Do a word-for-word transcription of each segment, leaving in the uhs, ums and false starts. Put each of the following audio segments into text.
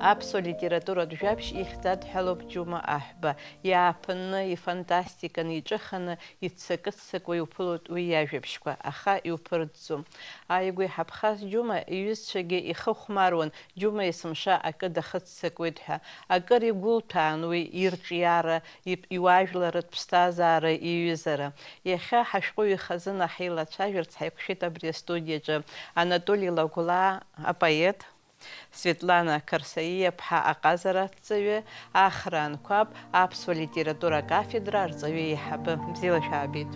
Аԥсуа литературатә жәабжь ихьӡ адҳәалоуп Џьума Аҳәба. Иааԥынны, ифантастиканы, иҿыханы, иццакы-ццакуа иуԥылоит уи иажәабжьқәа, аха иуԥырҵӡом. Ааигәа иҳаԥхаз Џьума иҩызцәагьы ихы хәмаруан, Џьума есымша акы дахыццакуеит ҳәа. Акыр игәылҭәаан уи ирҿиара, иб-, иуаажәларратә ԥсҭазаара, иҩызара. Иахьа ҳашәҟәыҩҩы хазына ҳаилацәажәарц ҳаиқәшәеит абри астудиаҿы. Анатоли Лагәлаа, апоет, Светлана Қарсаииаԥҳа аҟазара аҭҵаҩы, Ахра Анқәаб аԥсуа литература акафедра арҵаҩы еиҳабы. Бзиала шәаабеит.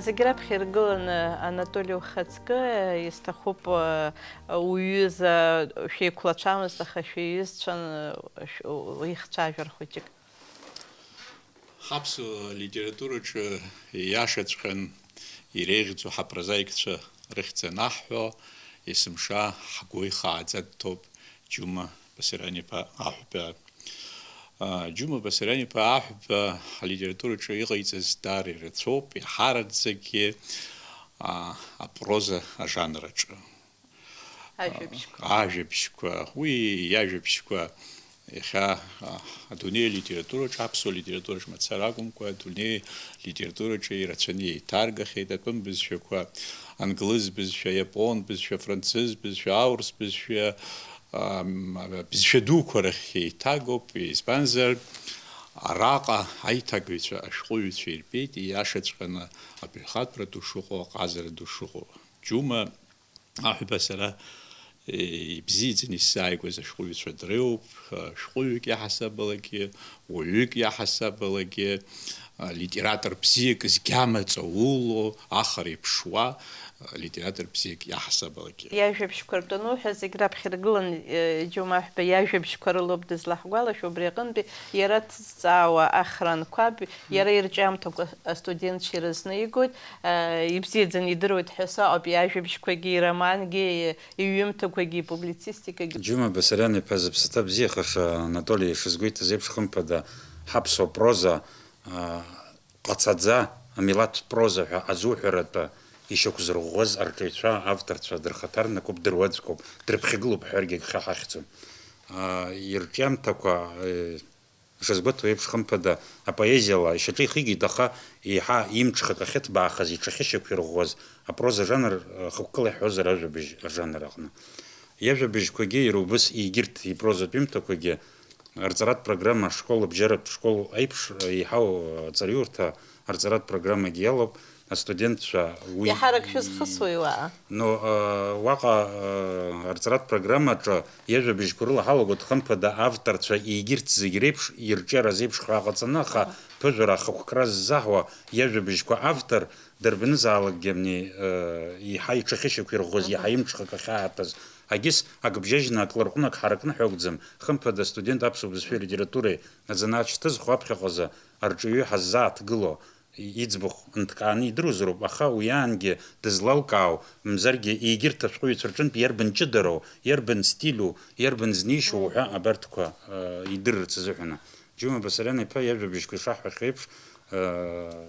Зегь раԥхьа иргыланы, Анатоли, ухаҵкы, исҭахуп, уҩыза шәеиқәлацәамызт, аха шәиҩызцәан, шә-, ихцәажәар хәыҷык. Ҳаԥсуа литератураҿы ииашаҵәҟьан иреиӷьӡоу ҳапрозаикцәа рыхьӡ анаҳҳәо, есымша ҳгәы ихааӡа дҭоуп Џьума Басариан-иԥа Аҳәба. Џьума Басариан-иԥа Аҳәба ҳлитератураҿы иҟаиҵаз даара ирацәоуп, иҳараӡакгьы, а, апроза ажанраҿы. Ажәабжьқәа. Ажәабжьқәа. Уи иажәабжьқәа иахьа, а, адунеи алитератураҿы, аԥсуа литератураҿы мацара акәымкәа, адунеи литератураҿы ирацәаны еиҭаргахьеит атәым бызшәақәа, англыз бызшәа, иапон бызшәа, францыз бызшәа, аурыс бызшәа, ам, бызшәа дуқәа рахь еиҭагоуп, избанзар, араҟа аиҭагаҩцәа, ашәҟәыҩҩцәа ирбеит, ииашаҵәҟьаны абаҩхатәра ду шыҟоу, аҟазара ду шыҟоу. Џьума Аҳәба сара, е, ибзиаӡаны исзааигәаз ашәҟәыҩҩцәа дреиуоуп, а, шәҟәыҩҩык иаҳасабалагьы, уаҩык иаҳасабалагьы, а, литератор бзиак згьама ҵауло, ахара иԥшуа, а, литератор бзиак иаҳасабалагьы. Иажәабжьқәа ртәаны уҳәа зегь раԥхьа иргылан, е, Џьума Аҳәба иажәабжьқәа рылоуп дызлаҳгәалашәо, убри аҟынтәи иара дҭҵаауа Ахра Анқәаб, иара ирҿиамҭақәа астудентцәа ирызнаигоит. Ибзиаӡаны идыруеит ҳәа сыҟоуп, иажәабжьқәагьы, иромангьы, иҩымҭақәагьы, ипублицистикагьы. Џьума Басариан-иԥа зыԥсаҭа бзиахаша Анатоли ишазгәеиҭаз еиԥш, хымԥада, ҳаԥсуа проза, а, ҟацаӡа, амилаҭтә проза ҳәа азуҳәаратәы ишьақәзырӷәӷәаз арҿиаҩцәа, авторцәа дырхаҭарнакуп, дыруаӡәкуп, дрыԥхьагылоуп ҳәаргьы агха ҳахьӡом. А, ирҿиамҭақәа, э, Ишазгәаҭоу еиԥш, хымԥада, апоезиала ишьаҿихигеит, аха еиҳа имҽхак ахьыҭбаахаз, иҽахьышьақәирӷәӷәаз апроза жанр, э, хықәкыла иаҳҳәозар, ажәабжь ажанр аҟны. Иажәабжьқәагьы иара убас, егьырҭ ипрозатә ҩымҭақәагьы арҵаратә программа ашкол, абжьаратә школ аиԥш, э, еиҳау аҵараиурҭа арҵаратә программагьы иалоуп. Астудентцәа уи Иаҳарак шәызхысуеи уаҟа? Ну, э, уаҟа, э, арҵаратә программаҿы иажәабжьқәа рыла ҳалагоит, хымԥада, авторцәа егьырҭ зегь реиԥш ирҿиара зеиԥшхо ҟаҵаны, аха Аҳа. ԥыжәара ахықәкра ззаҳуа иажәабжьқәа автор дарбанызаалакгьы амни, э, еиҳа иҽахьышьақәирӷәӷәаз, Аҳа. еиҳа имҽхак ахьааҭаз, агьыс ак бжьажьны, ак ларҟәны, ак ҳаракны ҳәа акәӡам, хымԥада, астудент аԥсуа бызшәеи алитературеи азанааҭ шьҭызхуа аԥхьаҟазы арҿиаҩы ҳаззааҭгыло, иӡбахә нҭкааны идыруазароуп, аха уи аангьы дызлалкаау, мзаргьы егьырҭ ашәҟәыҩҩцәа рҿынтә иарбан ҷыдароу, иарбан стилю, иарбан знеишьоу уҳәа абарҭқәа, э, идырырц азыҳәан. Џьума Басариан-иԥа иажәабжьқәа ишаҳҳәахьоу еиԥш, э,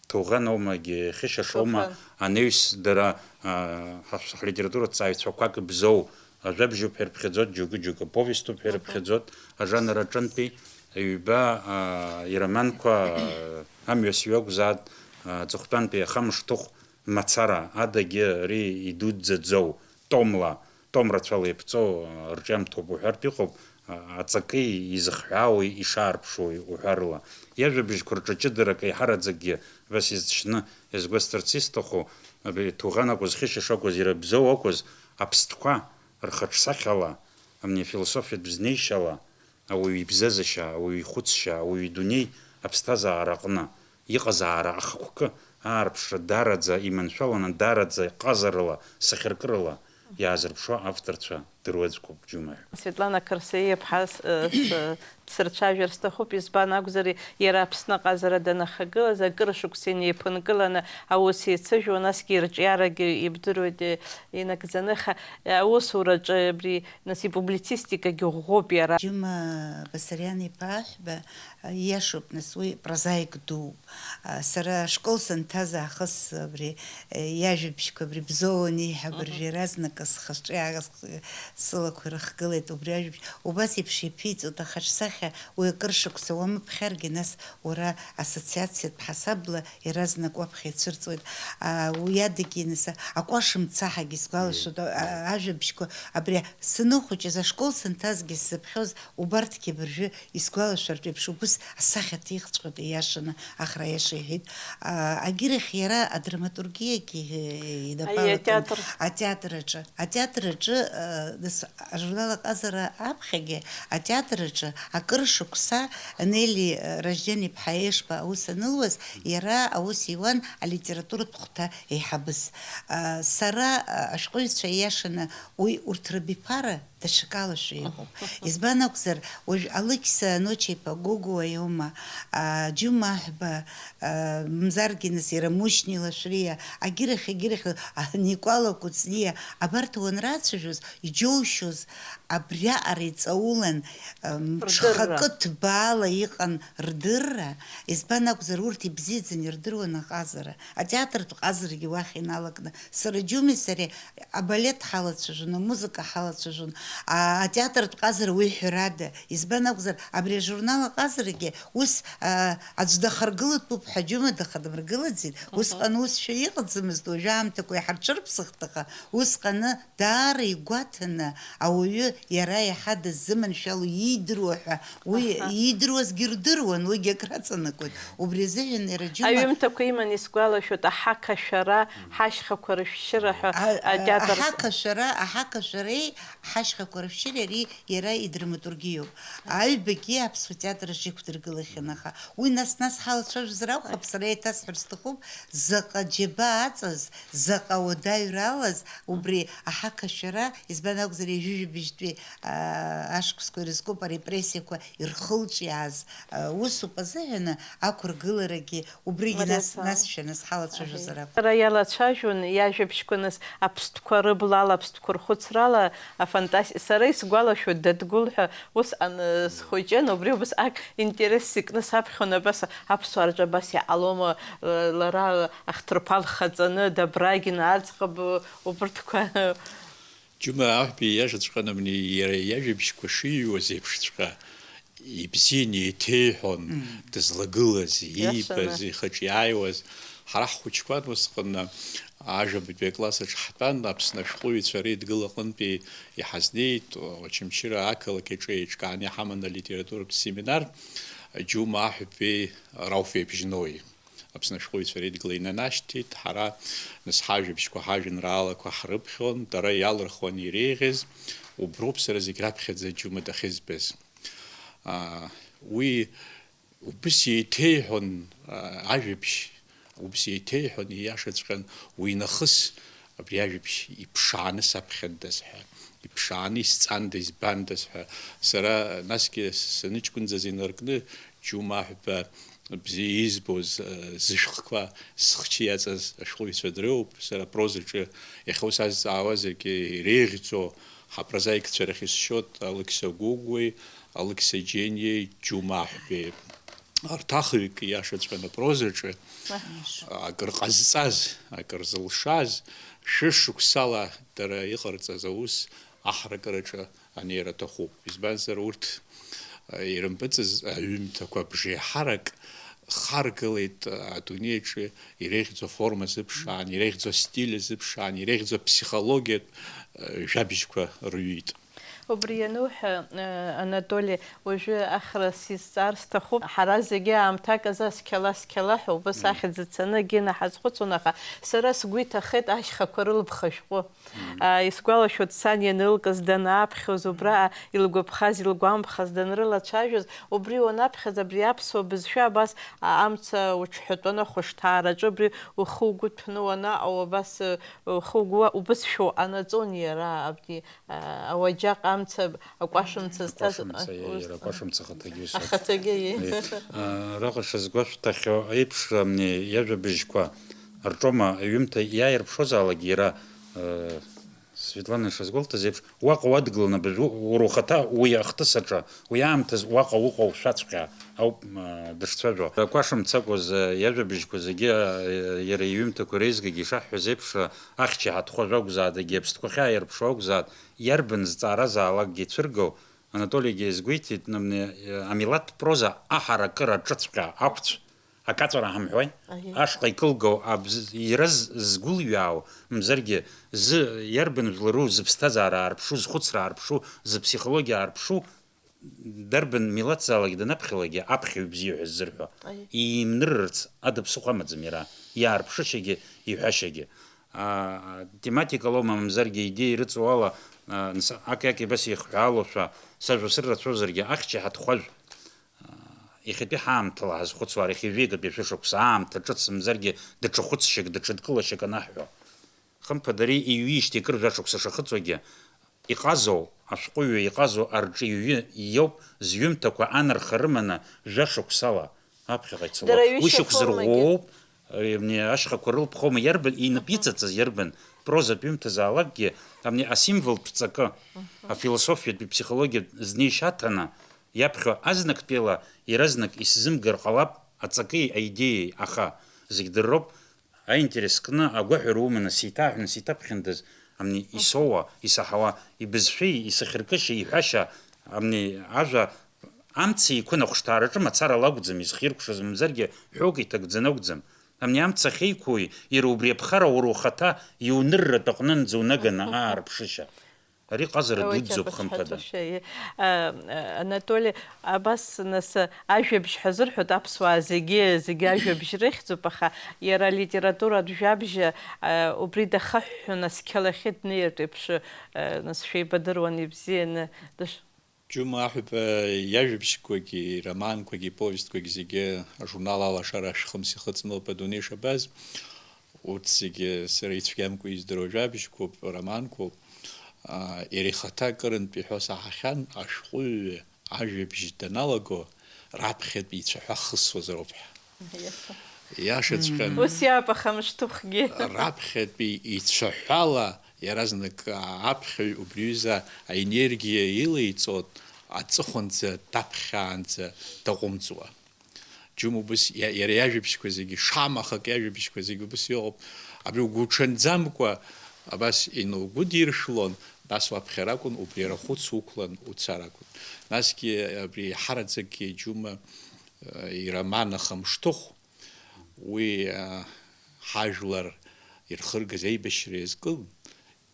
ҭоуӷан аума, егьи хьышьашоума, Ҭоуӷан. анаҩс дара, э, ҳашә-, ҳлитератураҭҵааҩцәа қәак бзоу, ажәабжьуп ҳәа ирыԥхьаӡоит, џьоукы-џьоукы повеступ ҳәа Мгм. ирыԥхьаӡоит, ажанр аҿынтәи, ҩба, аа, ироманқәа, аа, Амҩасҩы акәзаат, аа, Аҵыхәтәантәи Ахамышҭыхә мацара адагьы ари идуӡӡаӡоу, томла, том рацәала иаԥҵоу, аа, рҿиамҭоуп уҳәартә иҟоуп, аа, аҵаки изыхҳәаауеи ишаарԥшуеи уҳәарыла. Иажәабжьқәа рҿы ҷыдарак аиҳараӡакгьы абас изҭшьны иазгәасҭарц исҭаху, абри Ҭуӷан акәыз, Хьышьаш акәыз, иара Бзоу акәыз, аԥстәқәа, рхаҿсахьала, амни афилософиатә знеишьала, ауаҩы ибзазашьа, ауаҩы ихәыцшьа, ауаҩы идунеи Аԥсҭазаара аҟны иҟазаара ахықәкы аарԥшра дараӡа иманшәаланы, дараӡа ҟазарыла, сахьаркырала иаазырԥшуа авторцәа дыруаӡәкуп, џьумаҳәа. Светлана Қарсеиаԥҳа, с-, э, с-, дсырцәажәар сҭахуп, избан акәзар, иара Аԥсны аҟазара данахагылаз, акыр шықәса инеиԥынкыланы аус еицыжәуа, насгьы ирҿиарагьы ибдыруеит, э, инагӡаны, аха, э, аусураҿы абри, нас, ипублицистикагьы ӷәӷәоуп иара. Џьума Басариан-иԥа Аҳәба, э, ииашоуп, нас, уи прозаик дууп. А, сара ашкол санҭаз аахыс абри, э, иажәабжьқәа абри Бзоу анеиҳаб, мгм, абыржәы иаразнакы схаҿы иаагаз сылақәа ирыхгылеит убри ажәабжь. Убас еиԥш иаԥиҵоит ахаҿсахьа, уи акыр шықәса уамыԥхьаргьы, нас уара ассоциациатә ҳасабла иаразнак уаԥхьа ицәырҵуеит. А, уи адагьы, нас, акәаш мцаҳагьы сгәалашәоит, а, ажәабжьқәа абри саныхәыҷыз, ашкол санҭазгьы сзыԥхьоз убарҭгьы абыржәы исгәалашәартә еиԥш, убыс асахьа ҭихҵәҟьоит, ииашаны, ахра аиаша иҳәеит. А, агьырахь иара адраматургиагьы, э, инапы Аиеи, алакын атеатр. Атеатр аҿы. Атеатр аҿы, э, нас, ажурнал аҟазара аԥхьагьы атеатр аҿы акыр шықәса Нели, э, Ражден-иԥҳа Ешба аус анылуаз, иара аус иуан алитературатә хәҭа еиҳабыс. А, сара, а, ашәҟәыҩҩцәа ииашаны уи урҭ рабиԥара даҽакалашәа иҟоуп. Избан акәзар, уажә Алықьса Ночеиԥа Гогәуа иоума, а, Џьума Аҳәба, а, мзаргьы, нас, иара Мушьни Лашәриа, агьырахь, агьырахь, а, Никәала Кәыҵниа, абарҭ уанрацәажәоз, иџьоушьоз, абриаҟара иҵаулан, ам, Рдырра. Ҽхакы ҭбаала иҟан рдырра, избан акәзар, урҭ ибзиаӡаны ирдыруан аҟазара. Атеатртә ҟазарагьы уахь иналакны, сара Џьуми сареи абалет ҳалацәажәон, амузыка ҳалацәажәон, а, атеатртә ҟазара уи ҳәарада. Избан акәзар, абри ажурнал аҟазарагьы ус, а, аӡә дахаргылатәуп ҳәа Џьума дахадмыргылаӡеит. Мгм. Усҟан усшәа иҟаӡамызт, уажәы аамҭақәа иҳарҽырԥсахт, аха усҟаны даара игәаҭаны ауаҩы иара иаҳа дыззыманшәало иидыруа ҳәа, уи Аҳа. Иидыруазгьы рдыруан, уигьы акраҵанакуеит. Убри азыҳәан иара Џьума Аҩымҭақәа иман, исгәалашәоит, аҳақашәара, ҳашьхақәа рышәшьыра ҳәа А, а, атеатр. Аҳақашәара, аҳақашәареи ҳашьхақәа рышәшьыреи ари иара идраматургиоуп. Аҩбагьы аԥсуа театр аҿы иқәдыргылахьан, аха уи нас-нас ҳалацәажәозар акәхап, сара еиҭасҳәар сҭахуп, заҟа џьабаа аҵаз, заҟа уадаҩра алаз убри аҳақашәара, избан акәзар, ҩажәижәабжьтәи, аа, ашықәсқәа ирызкуп арепрессиақәа ирхылҿиааз, аа, усуп азыҳәаны ақәыргыларагьы убригьы Мариа нас, Са. Насшәа, нас ҳалацәажәозар акәхап. Ара иалацәажәон иажәабжьқәа, нас, аԥстәқәа рыблала, аԥстәқәа рхәыцрала, афантаси-, сара исгәалашәоит, Дадгәыл ҳәа усҟан, э, схәыҷын, убри убасҟак интерес сыкны саԥхьон, абас аԥсуаа рҿы абас иҟалома, э, лара ахҭырԥа лхаҵаны, Добрагина аӡӷаб, убырҭқәа. Џьума Аҳәбеи ииашаҵәҟьаны абни иара иажәабжьқәа шиҩуаз еиԥшҵәҟьа, ибзианы еиҭеиҳәон, Мм. Дызлагылаз, Иашаны. Иибаз, ихаҿы иааиуаз. Ҳара ҳхәыҷқәан усҟан, ажәабатәи акласс аҿы ҳтәан, Аԥсны ашәҟәыҩҩцәа реидгыла аҟынтәи иҳазнеит, Очамчыра ақалақь аҿы еиҿкааны иҳаман алитературатә семинар, Џьума Аҳәбеи Рауф Ебжьнои. Аԥсны ашәҟәыҩҩцәа реидгыла инанашьҭит, ҳара, нас, ҳажәабжьқәа, ҳажәеинраалақәа ҳрыԥхьон, дара иалырхуан иреиӷьыз, уброуп сара зегь раԥхьаӡа Џьума дахьызбаз. Аа, уи убыс еиҭеиҳәон, аа, ажәабжь, убыс еиҭеиҳәон, ииашаҵәҟьан, уи нахыс абри ажәабжь иԥшааны саԥхьандаз ҳәа, иԥшааны исҵанда, избандаз ҳәа. Сара насгьы саныҷкәынӡаз инаркны, Џьума Аҳәба бзиа избоз, э, зышәҟәқәа схчы иаҵаз ашәҟәыҩҩцәа дреиуоуп. Сара апрозаҿы иахьа ус азҵаауазаргьы, иреиӷьӡоу ҳапрозаикцәа рахь исшьоит Алықьса Гогәуеи, Алықьса Џьениеи, Џьума Аҳәбеи. Арҭ ахҩык, ииашаҵәҟьаны, апрозаҿы Аҳ. Акыр ҟазҵаз, акыр зылшаз, шәышықәсала дара иҟарҵаз аус аҳаракыраҿы анеира аҭахуп. Избанзар, урҭ, э, ирымпыҵыз аҩымҭақәа бжеиҳарак харгалеит, э, адунеи аҿы иреиӷьӡоу аформа азыԥшаан, иреиӷьӡоу астиль азыԥшаан, иреиӷьӡоу аԥсихологиатә, э, жәабжьқәа рҩит. Убри иануҳәа, Анатоли, уажәы ахра сизҵаар сҭахуп. Ҳара зегьы аамҭак азы асқьала-сқьала ҳәа убас ахьӡ ицаны акгьы наҳазхәыцуан, аха сара сгәы иҭахеит ашьхақәа рылԥха шәҟәы. Исгәалашәоит, сан ианылкыз, данааԥхьоз, убра илгәаԥхаз, илгәамԥхаз данрылацәажәоз, убри уанаԥхьаз абри аԥсуа бызшәа абас амца уҽҳәатәаны ахәышҭаараҿы абри ухы угәы ҭәны уанаҟоу, абас ухы угәы убызшәа анаҵон иара абри. Ауаџьаҟ амца, акәашамца зҭаз, акәашамца, иара акәашамца ахаҭагьы ус. Ахаҭагьы, ии. Араҟа шазгәашәҭахьоу еиԥш, амни, иажәабжьқәа рҿома аҩымҭа иааирԥшуазаалак иара, э, Светлана ишазгәалҭаз еиԥш, уаҟа уадгыланы абыржә у-, уара ухаҭа уи ахҭыс аҿы, уи аамҭаз уаҟа уҟоушәаҵәҟьа ауп, э, дышцәажәо. Акәашамца акәыз, э, иажәабжьқәа зегьы, э, иара иҩымҭақәа реизгагьы ишаҳҳәаз еиԥш, э, ахьча иҳаҭхо ажәакәзаат, егьи аԥстәқәа ахьааирԥшуа акәзаат, иарбан зҵааразаалакгьы ицәыргоу, Анатолигьы иазгәеиҭеит, амни, амилаҭтә проза аҳаракыра ҿыцәҟьа ақәцә, акаҵәара ҳамҳәои? Аиеи. Ашҟа икылгоу абз-, ираз згәылҩаау, мзаргьы, зы иарбан жәлару зыԥсҭазаара аарԥшу, зхәыцра аарԥшу, зыԥсихологиа аарԥшу, дарбан милаҭзаалак данаԥхьалакгьы аԥхьаҩ бзиа ҳәа ззырҳәо, аиеи, иимнырырц ада ԥсыхәа амаӡам иара, иаарԥшышьагьы, иҳәашьагьы. А, тематикала аума, мамзаргьы идеиа ирыҵоу ала, а, нс-, аки-аки абас еихҳәаалошәа, сажәа сыррацәоузаргьы, ахьча иҳаҭхәажә, а, иахьатәи ҳаамҭала ҳазхәыцуа, арахь ҩажәи акатәи шәышықәса аамҭа ҿыц мамзаргьы даҽа хәыцшьак, даҽа дкылашьак анаҳҳәо. Хымԥада, ари иҩижьҭеи акыр жәашықәса шахыҵуагьы, иҟазоу, ашәҟәыҩҩы иҟазоу арҿиҩы иоуп зҩымҭақәа анарха рыманы жәашықәсала аԥхьаҟа ицауа. Дара уи ҩышьа шьақәзырӷәӷәоуп, фомагьы. Э, абни ашьхақәа рылԥхома, иарбан, инап, мгм, иҵаҵаз иарбан, прозатә ҩымҭазаалакгьы, абни асимволтә ҵакы, мгм, афилософиатәи ԥсихологиатә знеишьа аҭаны иаԥхьо азнактәи ала иаразнак исзымгар ҟалап аҵаки аидеиеи, аха зегь дырроуп. Аинтерес кны агәаҳәара уманы сеиҭааҳәны сеиҭаԥхьандаз, амни, мгм, исоуа, исаҳауа, ибызшәеи, исахьаркышьеи, иҳәашьа, амни, ажәа амца еиқәын ахәшҭаараҿы мацара лакәӡам изхиркәшаз, мамзаргьы ҳәоук иҭагӡаны акәӡам. Амни амца ахьеиқәуи, иара убри аԥхара уара ухаҭа иунырратә аҟнынӡа унаганы, мгм, аарԥшышьа. Ари ҟазара дуӡӡоуп, хымԥада. Анатоли, абас, нас, ажәабжь ҳәа зырҳәоит, аԥсуаа зегьы, зегьы ажәабжь рыхьӡуп, аха иара алитературатә жәабжь, а, убри дахыҳәҳәон, асқьалахьы днеиртә еиԥш, а, нас, шәеибадыруан ибзианы, дыш-. Џьума Аҳәба иажәабжьқәагьы, ироманқәагьы, иповестқәагьы зегьы ажурнал Алашара ашәхымс ихыҵны ауп адунеи шабаз. Урҭ зегьы сара ицәгьамкәа издыруа жәабжьқәоуп, романқәоуп. Аа, иара ихаҭа акырынтә иҳәо саҳахьан, ашәҟәыҩҩы ажәабжь даналаго, раԥхьатәи ицәаҳәа хысуазароуп ҳәа. Иаша. Иашаҵәҟьан. Ус иаап, аха мышьҭыхәгьы. Раԥхьатәи ицәаҳәала иаразнак аԥхьаҩ убри аҩыза аенергиа илеиҵоит, аҵыхәанӡа даԥхьаанӡа даҟәымҵуа. Џьума убыс иа-, иара иажәабжьқәа зегьы, шамахак иажәабжьқәа зегьы убыс иҟоуп. Абри угәуҽанӡамкәа абас инаугәыдиршәлон, нас уаԥхьара акәын убри арахәыц уқәлан уцар акәын. Насгьы абри еиҳараӡакгьы Џьума, э, ироман Ахамышҭыхә, уи, э, ҳажәлар ирхыргаз аибашьра иазкын.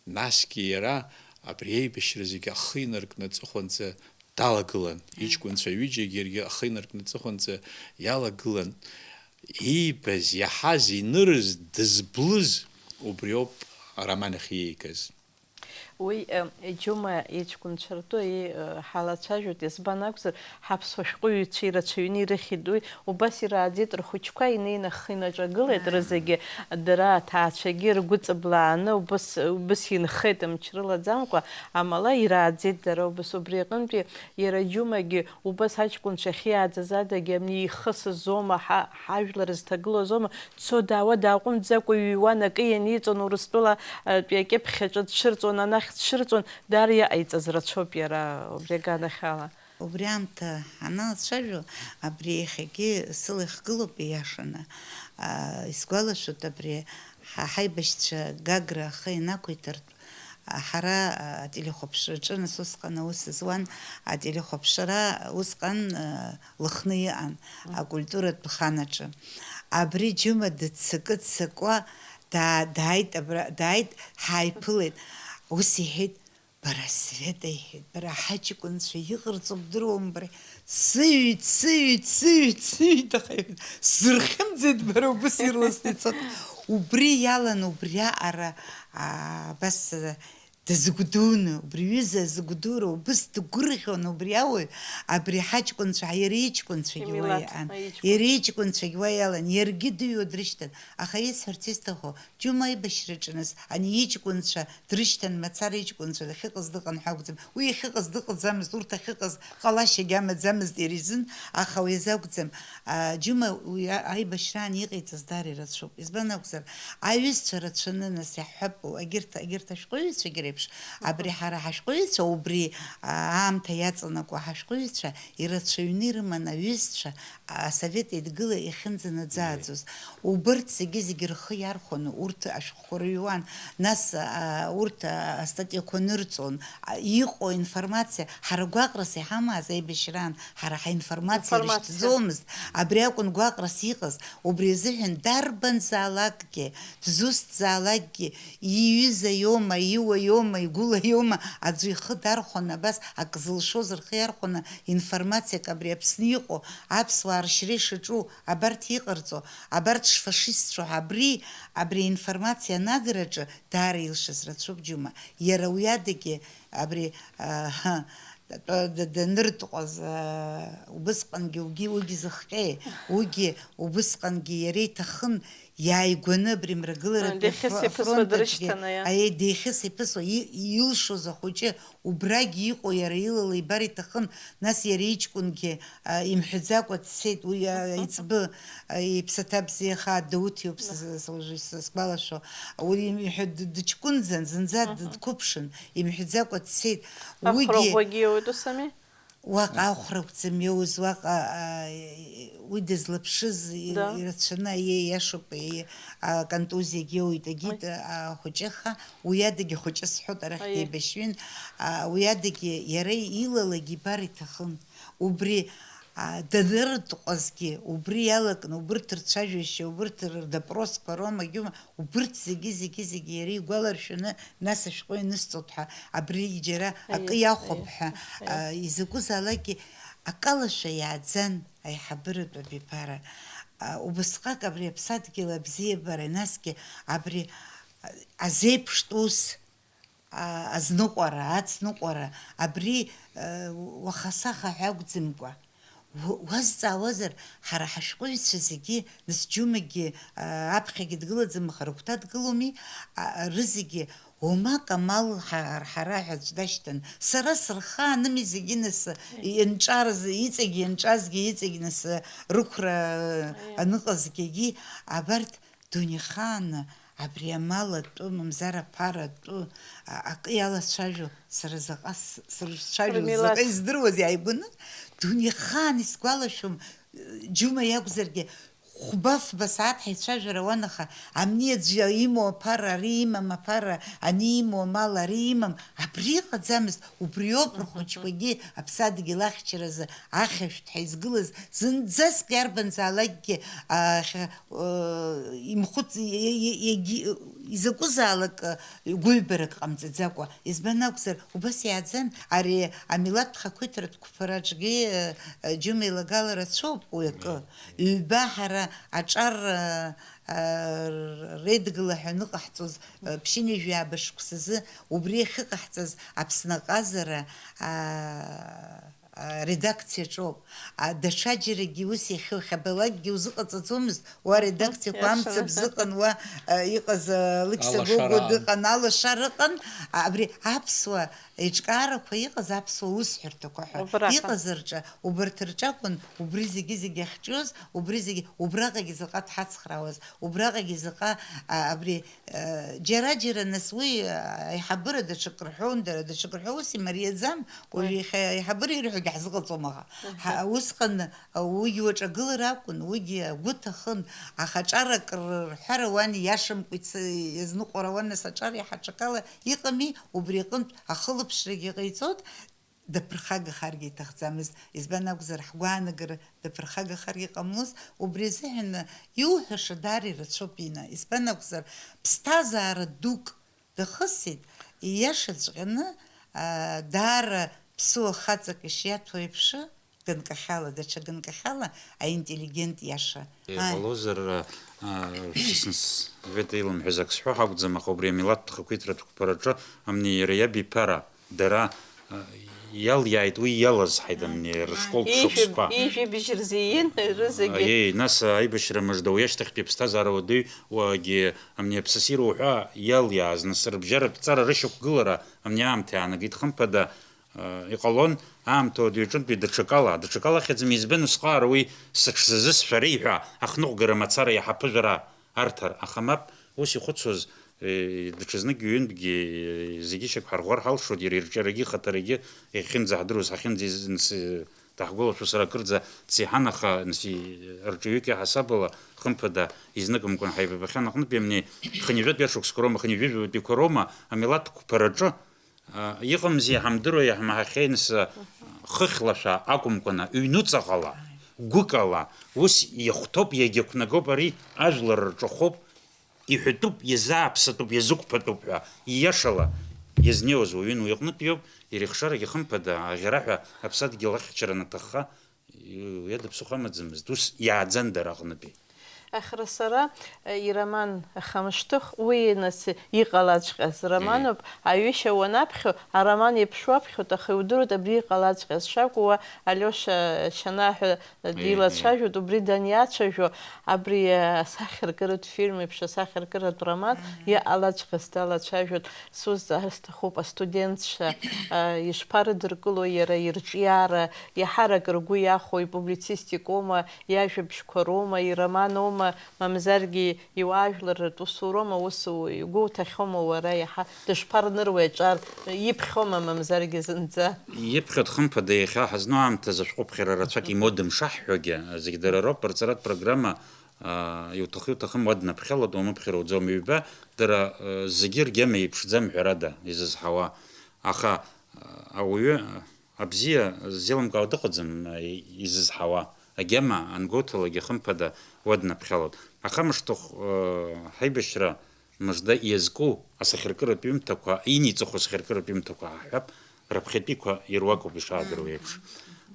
Насгьы иара абри аибашьра зегьы ахы инаркны аҵыхәанӡа далагылан, иҷкәынцәа ҩыџьагьы иаргьы ахы инаркны аҵыхәанӡа иалагылан, иибаз, иаҳаз, инырыз, дызблыз убриоуп ароман ахь иеигаз. Уи, э, Џьума иҷкәынцәа ртәы, и-, э, ҳалацәажәоит, избан акәзар, ҳаԥсуа шәҟәыҩҩцәа ирацәаҩны ирыхьит уи, убас ирааӡеит, рхәыҷқәа инеины ахы инаҿагылеит, рызегьы, дара аҭаацәагьы ргәы ҵыблааны убыс, убыс инхеит мчрылаӡамкәа, амала ирааӡеит дара убыс. Убри аҟынтәи иара Џьумагьы убас аҷкәынцәа ахьиааӡаз адагьы амни ихысызома, ҳа-, ҳажәлар зҭагылазома, дцо-даауа дааҟәымҵӡакәа иҩуан, акы ианиҵон, Урыстәыла, э, тәи акьыԥхь аҿы дцәырҵуан, анахь дцәырҵуан, даара иҟаиҵаз рацәоуп иара убри аганахьала. Убри аамҭа ҳаналацәажәо, абри иахьагьы сыла ихгылоуп ииашаны. Аа, исгәалашәоит абри ҳа ҳаибашьцәа Гагра ахы ианақәиҭыртә, ҳара, аа, ателехәаԥшраҿы нас усҟан аус зуан, ателехәаԥшра усҟан, аа, Лыхны иҟан, акультуратә хан аҿы. Абри Џьума дыццакы-ццакуа даа-, дааит абра, дааит, ҳааиԥылеит. Ус иҳәеит, Бара, Света, иҳәеит, бара ҳаҷкәынцәа иҟарҵо бдыруам, бара, сыҩит, сыҩит, сыҩит, сыҩит, аха, иҳәеит, сзырхьымӡеит, бара, убыс ирласны ицоит. Убри иалан, убри аҟара, а, абас, а, дызгәдуны, убри ҩыза зыгәдура, убыс дгәырӷьон убри ауаҩ, абри ҳаҷкәынцәа, иара иҷкәынцәагьы уа Имилаҭ, иҟан, аиҷкәын. Иара иҷкәынцәагьы уа иалан, иаргьы дыҩуа дрышьҭан, аха исҳәарц исҭаху, Џьума аибашьраҿы нас, ани иҷкәынцәа дрышьҭан мацара, иҷкәынцәа дахьыҟаз дыҟан ҳәа акәӡам. Уи иахьыҟаз дыҟаӡамызт, урҭ ахьыҟаз ҟалашьагьы амаӡамызт иара изын, аха уи азы акәӡам. А, Џьума уи а-, аибашьраан иҟаиҵаз даара ирацәоуп. Избан акәзар, аҩызцәа рацәаны, нас иаҳҳәап, егьырҭ, егьырҭ ашәҟәыҩҩцәагьы реиԥш, абри ҳара ҳашәҟәыҩҩцәа, убри, а, аамҭа иаҵанакуа ҳашәҟәыҩҩцәа ирацәаҩны ирыман аҩызцәа, Асовет Еидгыла иахьынӡанаӡааӡоз, убырҭ зегьы-зегьы рхы иархәаны, урҭ ашәҟәқәа рыҩуан, нас, а, урҭ, а, астатиақәа нырҵон, а, иҟоу информациа, ҳара гәаҟрас иҳамаз аибашьраан, ҳара ҳаинформациа Информациа. Ирышьҭӡомызт, абри акәын гәаҟрас иҟаз, убри азыҳәан дарбанзаалакгьы, дзусҭзаалакгьы, иҩыза иоума, иуа иоума, игәыла иоума, аӡәы ихы дархәаны, абас ак зылшоз рхы иархәаны, информациак абри Аԥсны иҟоу, аԥсуаа ршьра ишаҿу, абарҭ иҟарҵо, абарҭ шфашистцәоу ҳәа, абри, абри аинформациа анагараҿы даара илшаз рацәоуп Џьума. Иара уи адагьы, абри, а, ҳа, д-, д-, даныртҟәаз, а, убысҟангьы угьы, уигьы зыхҟьеи, уигьы убысҟангьы иара иҭахын, иааигәаны абри мрагыларатәи А, деихьыс-иԥысуа фронт аҿгьы, дрышьҭаны, иа. Аиеи, деихьыс-иԥысуа, и-, илшоз ахәыҷы, убрагь иҟоу иара илала ибар иҭахын, нас иара иҷкәынгьы, а, имҳәаӡакәа дцеит, уи, а, Мгм. Иҵбы, а, иԥсаҭа бзиахаа Дауҭ иоуп, Мгм. С-, с-, уажәы с-, сгәалашәо. Уи имҳәа-, д-, дыҷкәынӡан, зынӡа Мгм. Дыдқәыԥшын, имҳәаӡакәа дцеит. Уигьы Ахәраӷәӷәагьы иоуит, ус ами? Уаҟа ахәра акәӡам иоуз, уаҟа, а, уи дызлаԥшыз и-, Да. Ирацәаны, аиеи, иашоуп, аиеи, аконтузиагьы иоуит, агьит, Ой. А, ахәыҷы, аха уи адагьы хәыҷы сҳәоит, арахь Аиеи. Деибашьҩын, а, уи адагьы иара илалагьы ибар иҭахын. Убри, а, даныртҟәазгьы, убри иалакны, убырҭ рцәажәашьа, убырҭ рдопросқәа роума, егьума, убырҭ зегьы, зегьы, зегьы иара игәаларшәаны, нас ашәҟәы ианысҵоит ҳәа, абригь џьара акы Аиеи, иахәап аиеи, ҳәа, аиеи. А, изакәызаалакгьы акалашәа иааӡан аиҳабыратә абиԥара. А, убысҟак абри аԥсадгьыл абзиабара, насгьы абри, а, азеиԥштә ус, а, азныҟәара, ацныҟәара, абри, а, уаха-саха ҳәа акәӡамкәа, у-, уазҵаауазар, ҳара ҳашәҟәыҩҩцәа зегьы, нас Џьумагьы, а, аԥхьагьы дгылаӡам, аха рыгәҭа дгыломи, а, рызегьы уамак амал ҳа-, ҳара ҳәа аӡә дашьҭан. Сара сырхаанымзи зегьы, нас, ианҿарыз, иҵегь ианҿазгьы, иҵегь, нас, рықәра Аиеи. Аныҟазгьы, абарҭ дунеихааны абри амал атәы, мамзар аԥара атәы, а-, акы иалацәажәо, сара заҟа с-, сырцәажәо, Рмилаҭ. Заҟа издыруаз иааигәаны, дунеихаан исгәалашәом, Џьума иакәзаргьы, хәба-фба сааҭ ҳаицәажәара ауан, аха ани аӡәы имоу аԥара, ари имам аԥара, ани имоу амал, ари имам, абри ыҟаӡамызт, убриоуп Мгм. Рхәыҷқәагьы аԥсадгьыл ахьчаразы ахьышәҭ ҳәа изгылаз, зынӡаск иарбанзаалакгьы, а, хьа-, э, имхәыц-, е-, е-, егьи-, изакәызаалак, э, гәыҩбарак ҟамҵаӡакәа. Избан акәзар, убас иааӡан, ари амилаҭтә хақәиҭратә қәԥараҿгьы, э, э, Џьума илагала рацәоуп уи акы. Мгм. Ҩба ҳара аҿар, э, э, реидгыла ҳәа аныҟаҳҵоз, э, ԥшьынҩажәи ааба шықәсазы убри ахьыҟаҳҵаз Аԥсны аҟазара, а, а, редакциаҿоуп. А, даҽаџьарагьы ус иахьа-, иахьабалакгьы узыҟаҵаӡомызт, уа Мгм, редакциақәа иашаны. Амцабз ыҟан, уа, а, иҟаз, а, Алашара Лықьса Гогәуа аан. Дыҟан, алашара ыҟан, а, абри аԥсуа еиҿкаарақәа иҟаз, аԥсуа усҳәарҭақәа ҳәа Убраҟа. Иҟаз рҿы, убарҭ рҿы акәын убри зегьы-зегьы ахьҿиоз, убри зегьы, убраҟагьы заҟа дҳацхраауаз, убраҟагьы заҟа, а, абри Џьара-џьара нас уи аиҳабыра даҽак рҳәон, дара даҽак рҳәо, ус имариаӡам, уажә Уи. Иахьа аиҳабыра ирҳәогьы ҳзыҟаҵом аха. Мгм. Ҳа-, усҟан уигьы уаҿагылар акәын, уигьы агәы ҭахын, аха аҿар акыр рҳәара уан ииашамкәа иц-, иазныҟәара уан, нас аҿар иаҳа аҽакала иҟами, убри аҟынтә ахылаԥшрагьы ҟаиҵоит. Даԥырхагахаргьы иҭахӡамызт, избан акәзар, ҳгәаанагара даԥырхагахаргьы ҟамлоз, убри азыҳәан иуҳәаша даара ирацәоуп, Ина, избан акәзар, ԥсҭазаара дук дахысит, ииашаҵәҟьаны, даара ԥсуа хаҵак ишиаҭәоу еиԥш, ганкахьала, даҽа ганкахьала аинтеллигент иаша. Иҟалозар, Света илымҳәаз ак сҳәо акәӡам, аха убри амилаҭтә хақәиҭратә қәԥараҿы, амни иара иаб иԥара, дара, а, иалиааит уи иалазҳаит, амни рышкол дшықәсқәа. Ижәибжь рзы иин, рызегьы. Аиеи, нас аибашьра мыжда уи ашьҭахьтәи аԥсҭазаара уадаҩ уагьы, амни аԥсасира уҳәа иалиааз, нас рыбжьаратә ҵара рышьақәгылара, амни аамҭа иаанагеит, хымԥада, а, иҟалон, аамҭа уадаҩ аҿынтәи даҽакала, даҽакалахьаӡами, избан усҟаара уи сыҽзазысшәари ҳәа ахныҟәгара мацара иаҳа ԥыжәара арҭар, аха мап, ус ихәыцуаз, э, даҽазныкгьы ҩынтәгьы, э, зегьы шьақәҳарӷәӷәар ҳалшоит, иара ирҿиарагьы ихаҭарагьы иахьынӡаҳдыруаз, ҳахьынӡаиз-, нс-, э, даҳгәылашәозар акырӡа дсеиҳан, аха, нс-, э, рҿаҩык иаҳасабала, хымԥада, изныкымкәан ҳаибабахьан аҟнытәи амни, хынҩажәатәи ашықәсқәа роума, хынҩажәижәабатәиқәа роума, амилаҭ қәԥараҿы, а, иҟамзи иҳамдыруа иаҳмаҳахьеи, нас, хыхьлашәа акәымкәаны, ҩнуҵаҟала, гәыкала, ус иахәҭоуп, иагьақәнагоуп, ари ажәлар рҿахәуп, иҳәатәуп, иазааԥсатәуп, иазықәԥатәуп ҳәа, ииашала иазнеиуаз уаҩын, уи аҟнытә иоуп, иара ихшарагьы хымԥада, аӷьараҳәа аԥсадгьыл ахьчара анаҭахха, уи ада ԥсыхәа амаӡамызт, ус иааӡан дара аҟнытәи. Ахра сара, э, ироман Ахамышҭых, уи нас иҟалаҵәҟьаз романуп, аҩышьа уанаԥхьо, ароман еиԥш уаԥхьоит, аха иудыруеит абри иҟалаҵәҟьаз шакәу, уа Алиоша Шьанаа ҳәа, э, дилацәажәоит, убри даниацәажәо, абри, э, асахьаркыратә фильм еиԥш асахьаркыратә роман иҟалаҵәҟьаз далацәажәоит. Сузҵаар сҭахуп, астудентцәа, э, ишԥарыдыркыло иара ирҿиара, иаҳарак ргәы иахәо, ипублицистикоума, иажәабжьқәа роума, ироманоума, мамзаргьы иуаажәларратә усуроума, ус игәоуҭахьоума уара, иаҳа дышԥарныруеи аҿар, иԥхьома мамзаргьы зынӡа? Иԥхьоит, хымԥада, иахьа ҳазну аамҭазы ашәҟәыԥхьара рацәак имодам шаҳҳәогьы, зегь дара роуп, рҵаратә программа, аа, иуҭаху-иуҭахым уа днаԥхьалоит, уамыԥхьар уӡом, ҩба, дара, э, зегьы ргьама еиԥшӡам, ҳәарада, изызҳауа. Аха, э, ауаҩы, Абзиа ззеилымкаауа дыҟаӡам, изызҳауа, агьама ангәоуҭалак, хымԥада, уа днаԥхьалоит. Ахамышҭыхә, ҳаибашьра мыжда иазку асахьаркыратә ҩымҭақәа, иниҵыху асахьаркыратә ҩымҭақәа ҳаҳҳәап, раԥхьатәиқәа ируакуп ишаадыруа еиԥш.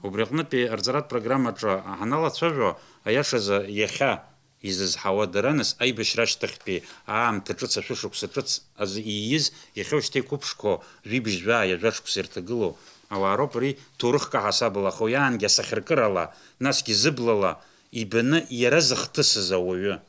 Убри аҟнытәи арҵаратә программаҿы ҳаналацәажәо, аиашазы, иахьа изызҳауа дара, нас, аибашьра ашьҭахьтәи аамҭа ҿыц, ашәышықәса ҿыц азы ииз, иахьа уажәшьҭа иқәыԥшқәоу жәибжь жәаа ҩажәа шықәса ирҭагылоу ауаа роуп, ари ҭоурыхк аҳасабала, аха уи аангьы асахьаркырала, насгьы зыблала ибаны иара зыхҭысыз ауаҩы,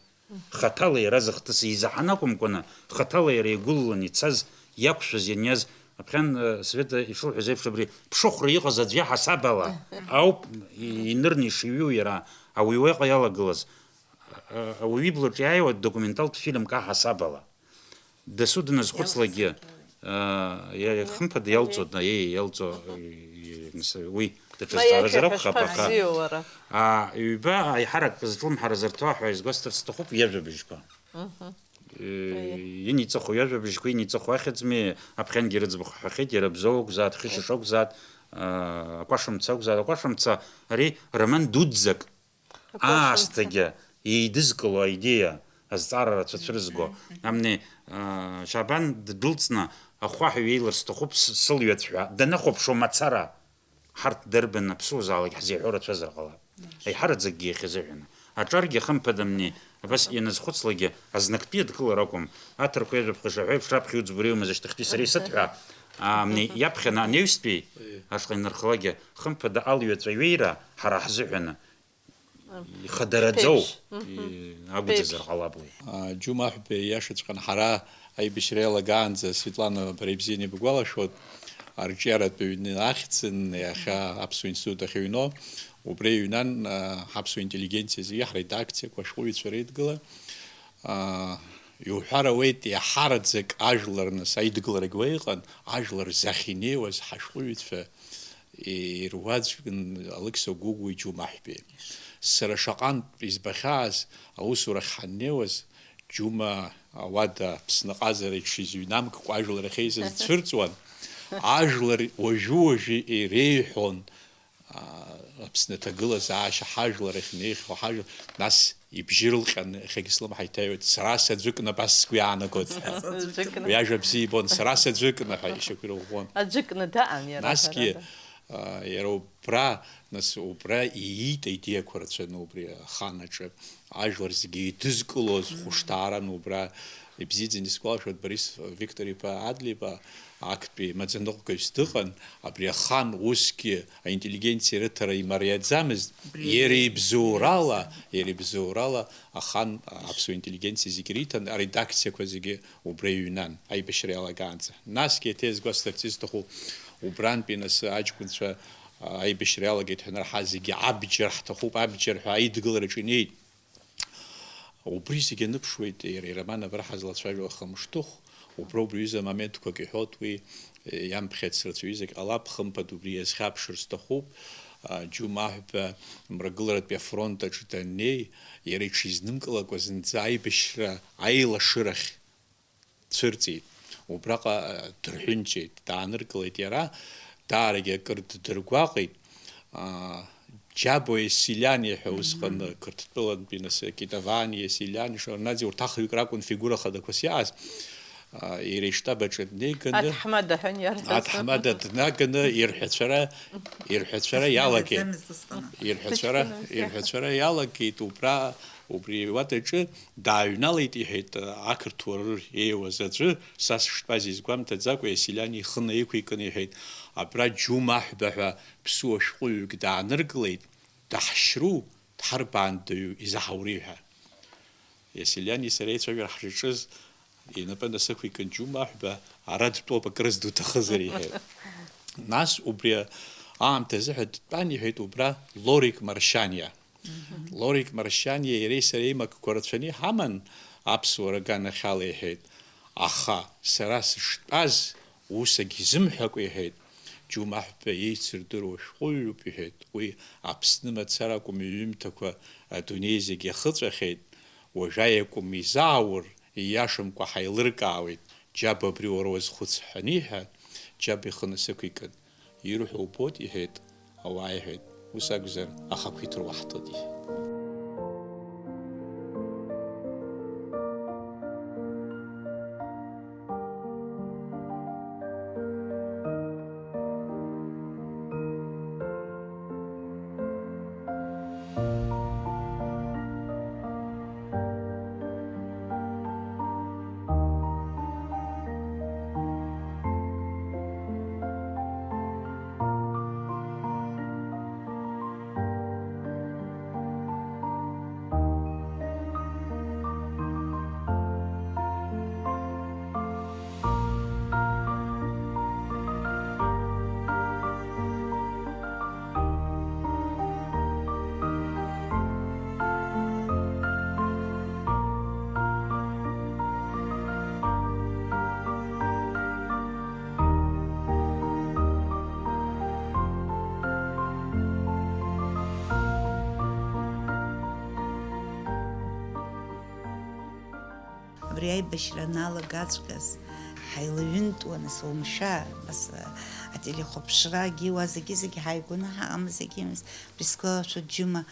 хаҭала иара зыхҭысыз, изаҳаны акәымкәаны, хаҭала иара игәылаланы ицаз, иақәшәаз ианиаз, аԥхьан, э, Света ишылҳәаз еиԥш, абри ԥшыхәра иҟаз аӡә иаҳасабала ауп и-, инырны ишиҩу иара, ауаҩы уаҟа иалагылаз. А-, ауаҩы иблаҿ иааиуа документалтә фильмк аҳасабала. Дасу дназхәыцлакгьы, а, иа-, хымԥада иалҵуа, дна-, иа-, иалҵуа, и-, и-, мс-, уи даҽа зҵааразар акәхап, аха, а, ҩба аиҳарак зҿлымҳара зырҭо ҳәа изгәасҭарц сҭахуп, иажәабжьқәа. Э, иниҵыху иажәабжьқәа, иниҵыху ахьӡми, аԥхьангьы рыӡбахә ҳҳәахьеит, иара Бзоу акәзаат, Хьышьыш акәзаат, а, Акәашамца акәзаат, Акәашамца ари роман дуӡӡак. Аасҭагьы еидызкыло аидеиа, азҵаара рацәа цәырызго. Амни, аа, Шьабан ддәылҵны, ахәаҳәаҩ иеилар сҭахуп с-, сылҩаҵә ҳәа данахәаԥшуа мацара, ҳарҭ дарбан аԥсуазаалак ҳзеиҳәо рацәазар ҟалап. Аиҳараӡакгьы иахьазыҳәаны. Аҿаргьы, хымԥада, амни, абас ианазхәыцлакгьы, азнактәи адкылара акәым. Аҭырқәа иажәаԥҟа ишаҳәо еиԥш, раԥхьа иуӡбари умаз ашьҭахьтәи сара исыҭ ҳәа. Амни, иаԥхьаны анаҩстәи ашҟа инархалакгьы, хымԥада, алҩаҵә аҩеира ҳара ҳзыҳәаны ихадараӡоу, Ԥеиԥш. Мгм. И-, акәӡазар ҟалап уи. А, Џьума Аҳәбеи иашаҵәҟьан, ҳара аибашьра иалагаанӡа, Светлана, бара ибзианы ибгәалашәоит, арҿиаратә ҩны ахьӡын, иахьа Аԥсуа институт ахь иҩноу, убри аҩнан, а, ҳаԥсуа интеллигенциа зегьы, ҳредакциақәа, ашәҟәыҩҩцәа реидгыла. А, иуҳәар ауеит, иаҳараӡак ажәлар, нас, аидгыларагь уа иҟан, ажәлар захь инеиуаз ҳашәҟәыҩҩцәа, ируаӡәкын Алықьса Гәыгәи Џьума Аҳәбеи. Сара шаҟантә избахьааз, аусурахь ҳаннеиуаз, Џьума ауада Аԥсны ҟазара иҽизыҩнамкыкәа ажәлар ахьеизаз дцәырҵуан. Ажәлар уажәы-уажәы иреиҳәон, аа, Аԥсны аҭагылазаашьа, ҳажәлар ахьнеихьоу, ҳажәлар, нас Ибжьы рылҟьан, иахьагьы слымҳа иҭаҩуеит, сара саӡәыкны абас сгәы иаанагоит ҳәа. Аӡәыкны. Уи ажәа бзиа ибон, сара саӡәыкны ҳәа ишьақәирӷәӷәон. Аӡәыкны даан иара. Насгьы, ҳәарада, а, иара убра, нас, убра ииит аидеиақәа рацәаны убри ахан аҿы. Ажәлар зегьы еидызкылоз, мм, хәышҭааран убра. Ибзиаӡаны исгәалашәоит, Борис Виктор-иԥа Адлеиба, актәи маӡаныҟәгаҩыс дыҟан, абри ахан усгьы аинтеллигенциа рыҭара имариаӡамызт, убри иара ибзоурала, иара ибзоурала ахан аԥсуа интеллигенциа зегьы риҭан, аредакциақәа зегьы убра иҩнан, аибашьра иалагаанӡа. Насгьы еиҭа иазгәасҭарц исҭаху, убрантәи нас аҷкәынцәа, а, аибашьра иалагеит ҳәа анырҳа, зегьы абџьар ҳҭахуп, абџьар ҳәа аидгылараҿы инеит. Убри зегьы аныԥшуеит иара ироман Абра ҳазлацәажәо Ахамышҭыхә, убра убри аҩыза моментқәак иҳәоит уи, иамԥхьац рацәаҩызак ҟалап, хымԥада убри иазхьаԥшыр сҭахуп. Џьума Аҳәба мрагыларатәи афронт аҿы даннеи, иара иҽизнымкылакәа зынӡа аибашьра аилашырахь дцәырҵит. Убраҟа, а, дырҳәынҷеит, дааныркылеит иара, даарагьы акыр ддыргәаҟит. А, Џьабо Есилиани ҳәа усҟан, мгм, Қырҭтәылантәи нас Китовани, Есилиани, Шеварднаӡе, урҭ ахҩык ракәын фигура хадақәас иааз. А, иара иштаб аҿы днеиганы, аҭаҳмада ҳәа иарҳәаз. Аҭаҳмада днаганы ирҳәацәара, ирҳәацәара иалагеит. Ирҳәацәара, ирҳәацәара иалагеит, убра, убри ауадаҿы. Дааҩналеит, иҳәеит, ақырҭуа рыр еиуаз аӡәы, са сыштәаз изгәамҭаӡакәа, Есилиани ихы наиқәикын, иҳәеит, абра Џьума Аҳәба ҳәа ԥсуа шәҟәыҩҩык дааныркылеит, даҳшьру, дҳарбаандаҩу изаҳаури ҳәа. Есилиани сареи ацәажәара ҳшаҿыз, инапы насықәикын Џьума Аҳәба, ара дтәоуп, акры зду ҭахызар, иҳәеит. Нас убри аамҭазы ҳәа дтәан, иҳәеит, убра Лорик Маршьаниа. Лорик Маршьаниа иареи сареи еимакқәа рацәаны иҳаман, аԥсуара аганахьала иҳәеит, аха сара сыштәаз, ус агьизымҳәакәа иҳәеит, Џьума Аҳәба еицырдыруа шәҟәыҩҩуп иҳәеит, уи Аԥсны мацара акәым, иҩымҭақәа адунеи зегь иахыҵәахьеит, уажә аиакәым изааур, ииашамкәа ҳаилыркаауеит, Џьаба абри уара уазхәыц ҳәа аниҳәа, Џьаба ихы насықәикын. Ирҳәо убоит, иҳәеит, ауаа иҳәеит, ус акәзар, ахақәиҭра уаҳҭоит, иҳәеит. Абри аибашьра аналагаҵәҟьаз ҳаилаҩынтуан, нас, уамашәа, нас, ателехәаԥшрагьы уа зегьы-зегьы ҳааигәаны ҳаҟамыз, зегьы имаз, бысгәалашәоит, Џьума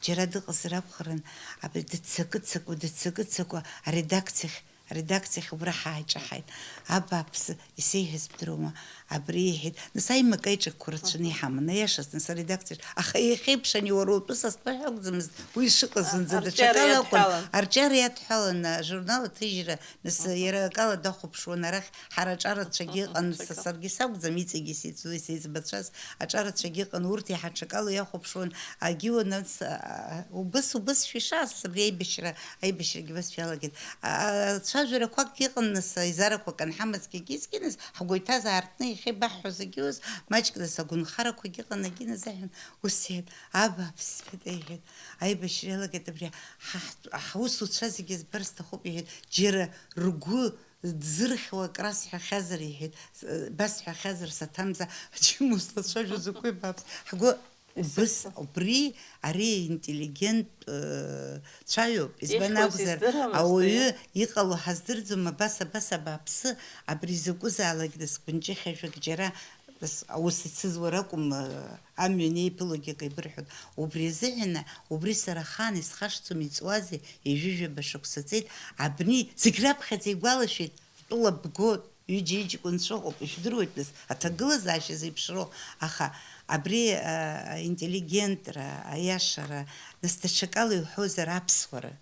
џьара дыҟазар акәхарын, абри дыццакы-ццакуа, дыццакы-ццакуа аредакциахь, аредакциахь убра ҳааиҿаҳаит. Абааԥсы, исеиҳәаз бдыруама? Абри иҳәеит, нас аимак-аиҿакқәа рацәаны иҳаман, аиашаз, нас аредакциаҿ. Аха иахьеиԥш ани уара утәы са стәы ҳәа акәӡамызт, уи шыҟаз зынӡа даҽакала акәын. Арҿиара иадҳәалан. Арҿиара иадҳәалан, ажурнал аҭыжьра, нас, аҳа, иара акала дахәаԥшуан арахь, ҳара аҿарацәагьы ыҟан, са саргьы сакәӡам, иҵегьы сеицу-, сеиҵбацәаз аҿарацәагьы ыҟан, урҭ иаҳа ҽакала иахәаԥшуан, агьиуа, нас, а, убыс, убысшәа ишааз, абри аибашьра, аибашьрагьы убыс иалагеит. А, цәажәарақәакгьы ыҟан, нас, аизарақәак анҳамазгьы, агьызгьы, нас, ҳгәы иҭаз аартны иахьеибаҳҳәоз агьиуаз, маҷк, нас, агәынхарақәагьы ыҟан, агьи нас аҳәон, ус иҳәеит, абааԥс, сҳәеит, аиҳәеит, аибашьра иалагеит абри, ҳа, ҳ-, ҳусуцәа зегьы збар сҭахуп, иҳәеит, џьара ргәы дзырхьуа акра сҳәахьазар, иҳәеит, с-, басҳәахьазар саҭамза, ачыму слацәажәо закәи бааԥс, ҳгәы убыс, убри, ари интеллигент, э, цәаҩоуп, избан акәзар, ауаҩы иҟало ҳаздырӡом, абас, абас, абааԥсы, абри закәызаалак дысгәынҷыхьажәак џьара Нас аус ицызуа ракәым, амҩан еиԥылогьы акы еибырҳәон. Убри азыҳәан, убри сара ахаан исхашҭӡом, иҵуазеи, ҩажәижәаба шықәса ҵеит, абни зегь раԥхьаӡа игәалашәеит, тәыла бгоит, ҩыџьа иҷкәынцәа ыҟоуп, ижәдыруеит, нас, аҭагылазаашьа зеиԥшроу, аха абри, а, аинтеллигентра, аиашара, нас даҽакала иуҳәозар аԥсуара.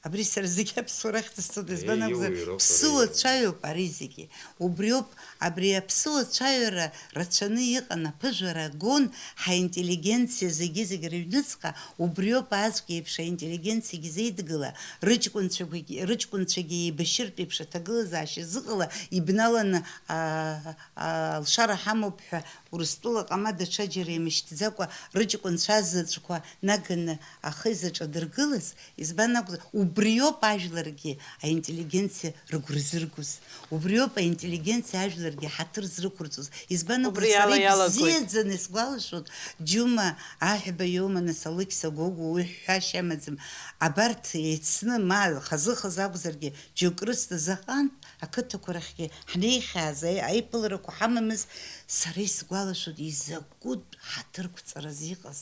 Абри сара зегь аԥсуара ахьӡысҵоит, избан акәзар, ԥсыуа цәаҩоуп ари зегьы. Убриоуп, абри аԥсыуа цәаҩара рацәаны иҟан, аԥыжәара гон ҳаинтеллигенциа зегьы-зегь рыҩныҵҟа, убриоуп аӡәк иеиԥш аинтеллигенциагьы зеидгыла, рыҷкәынцәагьы, рыҷкәынцәагьы еибашьыртә еиԥш аҭагылазаашьа зыҟала ибналаны, а, а, алшара ҳамоуп ҳәа Урыстәыла ҟама даҽаџьара имышьҭӡакәа рыҷкәынцәа заҵәқәа наганы ахы изаҿадыргылаз, избан акәзар, убриоуп ажәларгьы аинтеллигенциа рыгәра зыргоз, убриоуп аинтеллигенциа ажәларгьы ҳаҭыр зрықәырҵоз, избан акәзар, Убри сара ала иалагоит. Ибзиаӡаны исгәалашәоит, Џьума Аҳәба иоума, нас, Алықьса Гогәуа, уи ҳәашьа амаӡам, абарҭ еицны, ма хазы-хазы акәзаргьы, џьоук рысҭаз, заҟантә ақыҭақәа рахьгьы ҳнеихьааз, аи-, аиԥыларақәа ҳамамыз, сара исгәалашәоит, изакәытә ҳаҭырқәҵараз иҟаз.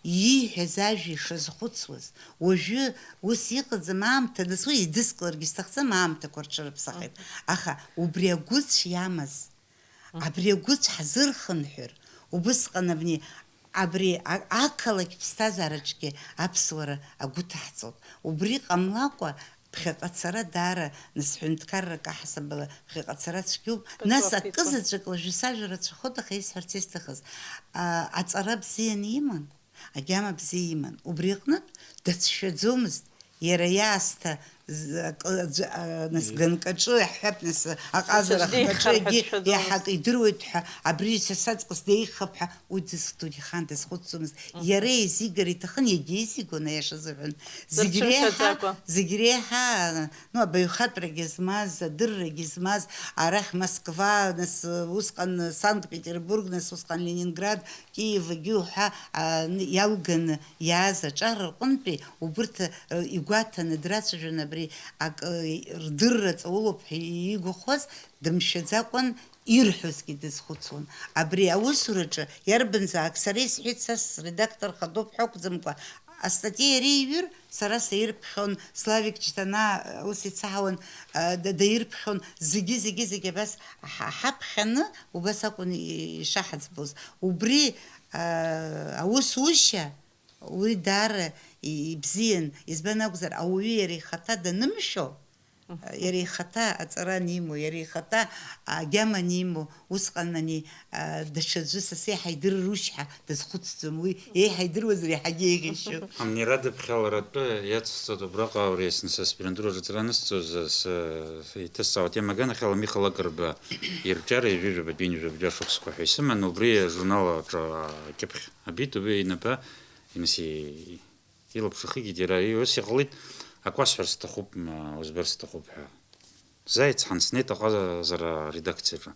Ииҳәаз ажәа ишазхәыцуаз, уажәы ус иҟаӡам аамҭа, нас уи идыскыларгьы сҭахӡам, аамҭақәа рҽырыԥсахит. Аха убри агәыцә иамаз, абри агәыцә ҳзырхынҳәыр, убысҟан абни, абри а-, ақалақь ԥсҭазаараҿгьы аԥсуара агәы ҭаҳҵоит. Убри ҟамлакәа, ԥхьаҟа ацара даара, нас, ҳәынҭқаррак аҳасабала, ԥхьаҟа ацара цәгьоуп. Нас, акы заҵәык, уажәы сажәа рацәахоит, аха исҳәарц исҭахыз, а, аҵара бзианы иман, агьама бзиа иман. Убри аҟнытә дацәшәаӡомызт. Иара иаасҭа з-, акы, аӡә-, а, нас, ганкаҿы иаҳҳәап, нас, аҟазара ахкаҿы егьи иаҳак идыруеит ҳәа, абри са саҵкыс деиӷьхап ҳәа, уи дызхәыцуан, дазхәыцӡомызт. Иара еизигар иҭахын, иагьеизигон, аиаша азыҳәан. Зегь реиҳа, зегь реиҳа, ну, абаҩхатәрагьы змаз, адыррагьы змаз, арахь Москва, нас, усҟан Санкт-Петербург, нас, усҟан Ленинград, Киевгьы уҳәа, а, н-, иалганы иааз аҿар рҟынтәи убырҭ, а, игәаҭаны драцәажәон, абри акы, рдырра ҵаулоуп ҳәа игәахәуаз, дымшәаӡакәан ирҳәозгьы дазхәыцуан. Абри аусураҿы иарбанзаалак, сара исҳәеит, са средактор хадоуп ҳәа акәӡамкәа, астатиа иара иҩыр, сара саирԥхьон, Славик Ҷҭанаа ус ицаҳауан, а, да-, даирԥхьон, зегьы, зегьы, зегьы абас ҳа-, ҳаԥхьаны, убас акәын и-, ишаҳаӡбоз. Убри, а, аусушьа, уи даара и-, ибзиан, избан акәзар, ауаҩы иара ихаҭа данымшәо, иара ихаҭа аҵара анимоу, иара ихаҭа агьама анимоу, усҟан ани, а, даҽаӡәы са сеиҳа идыррушь ҳәа дазхәыцӡом, уи еиҳа идыруазар еиҳагьы еиӷьишьоит. Амнира дыԥхьаларатәы иацсҵоит убраҟа ауриа, зны са аспирантураҿы аҵара анысҵоз, са иҭысҵаауа атема аганахьала Миха Лакрба ирҿиара ҩажәижәабатәи ҩажәа шықәсқәа ҳәа исыман, убри ажурнал аҿы акьыԥхь абеит, убри инапы, иныс и-, Илаԥш ахигеит иара, ус иҟалеит, акы уасҳәар сҭахуп, ма, узбар сҭахуп ҳәа. Заа ицҳан, снеит аҟазара аредакциаҿы.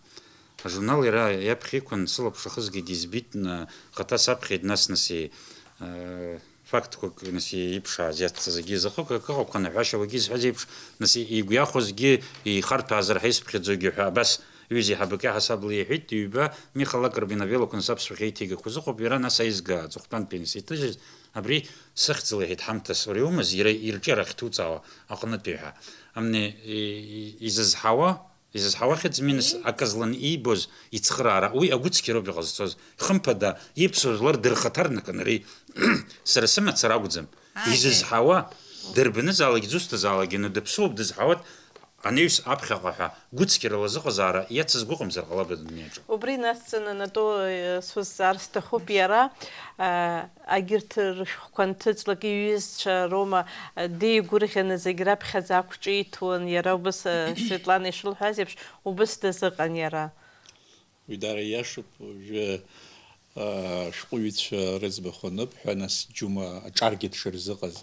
Ажурнал иара иаԥхьа иқәын, сылаԥш ахызгеит, избит, н-, хаҭа саԥхьеит, нас, нас и-, э, фактқәак, нас, и-, иԥшааз иацҵазгьы, заҟәык акы ыҟақәан, аҳәашьа уагьы изҳәаз еиԥш, нас, и-, игәы иахәозгьы, ихарҭәаазар ҳәа исԥхьаӡогьы ҳәа, абас, ҩыза иҳабаки ҳасабла иҳәеит, ҩба, Миха Лакрба ивелоқәа нас аԥсшәахьа иҭигақәаз ыҟоуп, иара нас аизга аҵыхәтәантәи нас иҭыжьыз, Абри сыхьӡала иҳәеит ҳамҭас, уара иумаз, иара ирҿиара ахьҭуҵаауа аҟнытәи ҳәа. Амни, и-, и-, изызҳауа, изызҳауа хьыӡ минус акы злан иибоз ицхыраара, уи агәыцқьароуп иҟазҵоз. Хымԥада, иԥсуа жәлар дырхаҭарнакын ари. Сара сымацара акәӡам. Ааи, изызҳауа, дырбанызаалак, дызусҭазаалак, иану дыԥсуоуп, дызҳауа, Анаҩс аԥхьаҟа ҳәа гәыцқьарала зыҟазаара иацызгәыҟамзар ҟалап адунеиаҿы. Убри инацҵаны Анатоли, э, сузҵаар сҭахуп иара, э, агьырҭ рышәҟәқәа нҭыҵлак иҩызцәа роума, э, деигәырӷьаны зегь раԥхьаӡа ақәҿиҭуан, иара убыс, э, Светлана ишылҳәаз еиԥш, убыс дазыҟан иара. Уи даара ииашоуп, уажәы, аа, ашәҟәыҩҩцәа рыӡбахә аныбҳәа, нас џьума аҿаргьы дшырзыҟаз.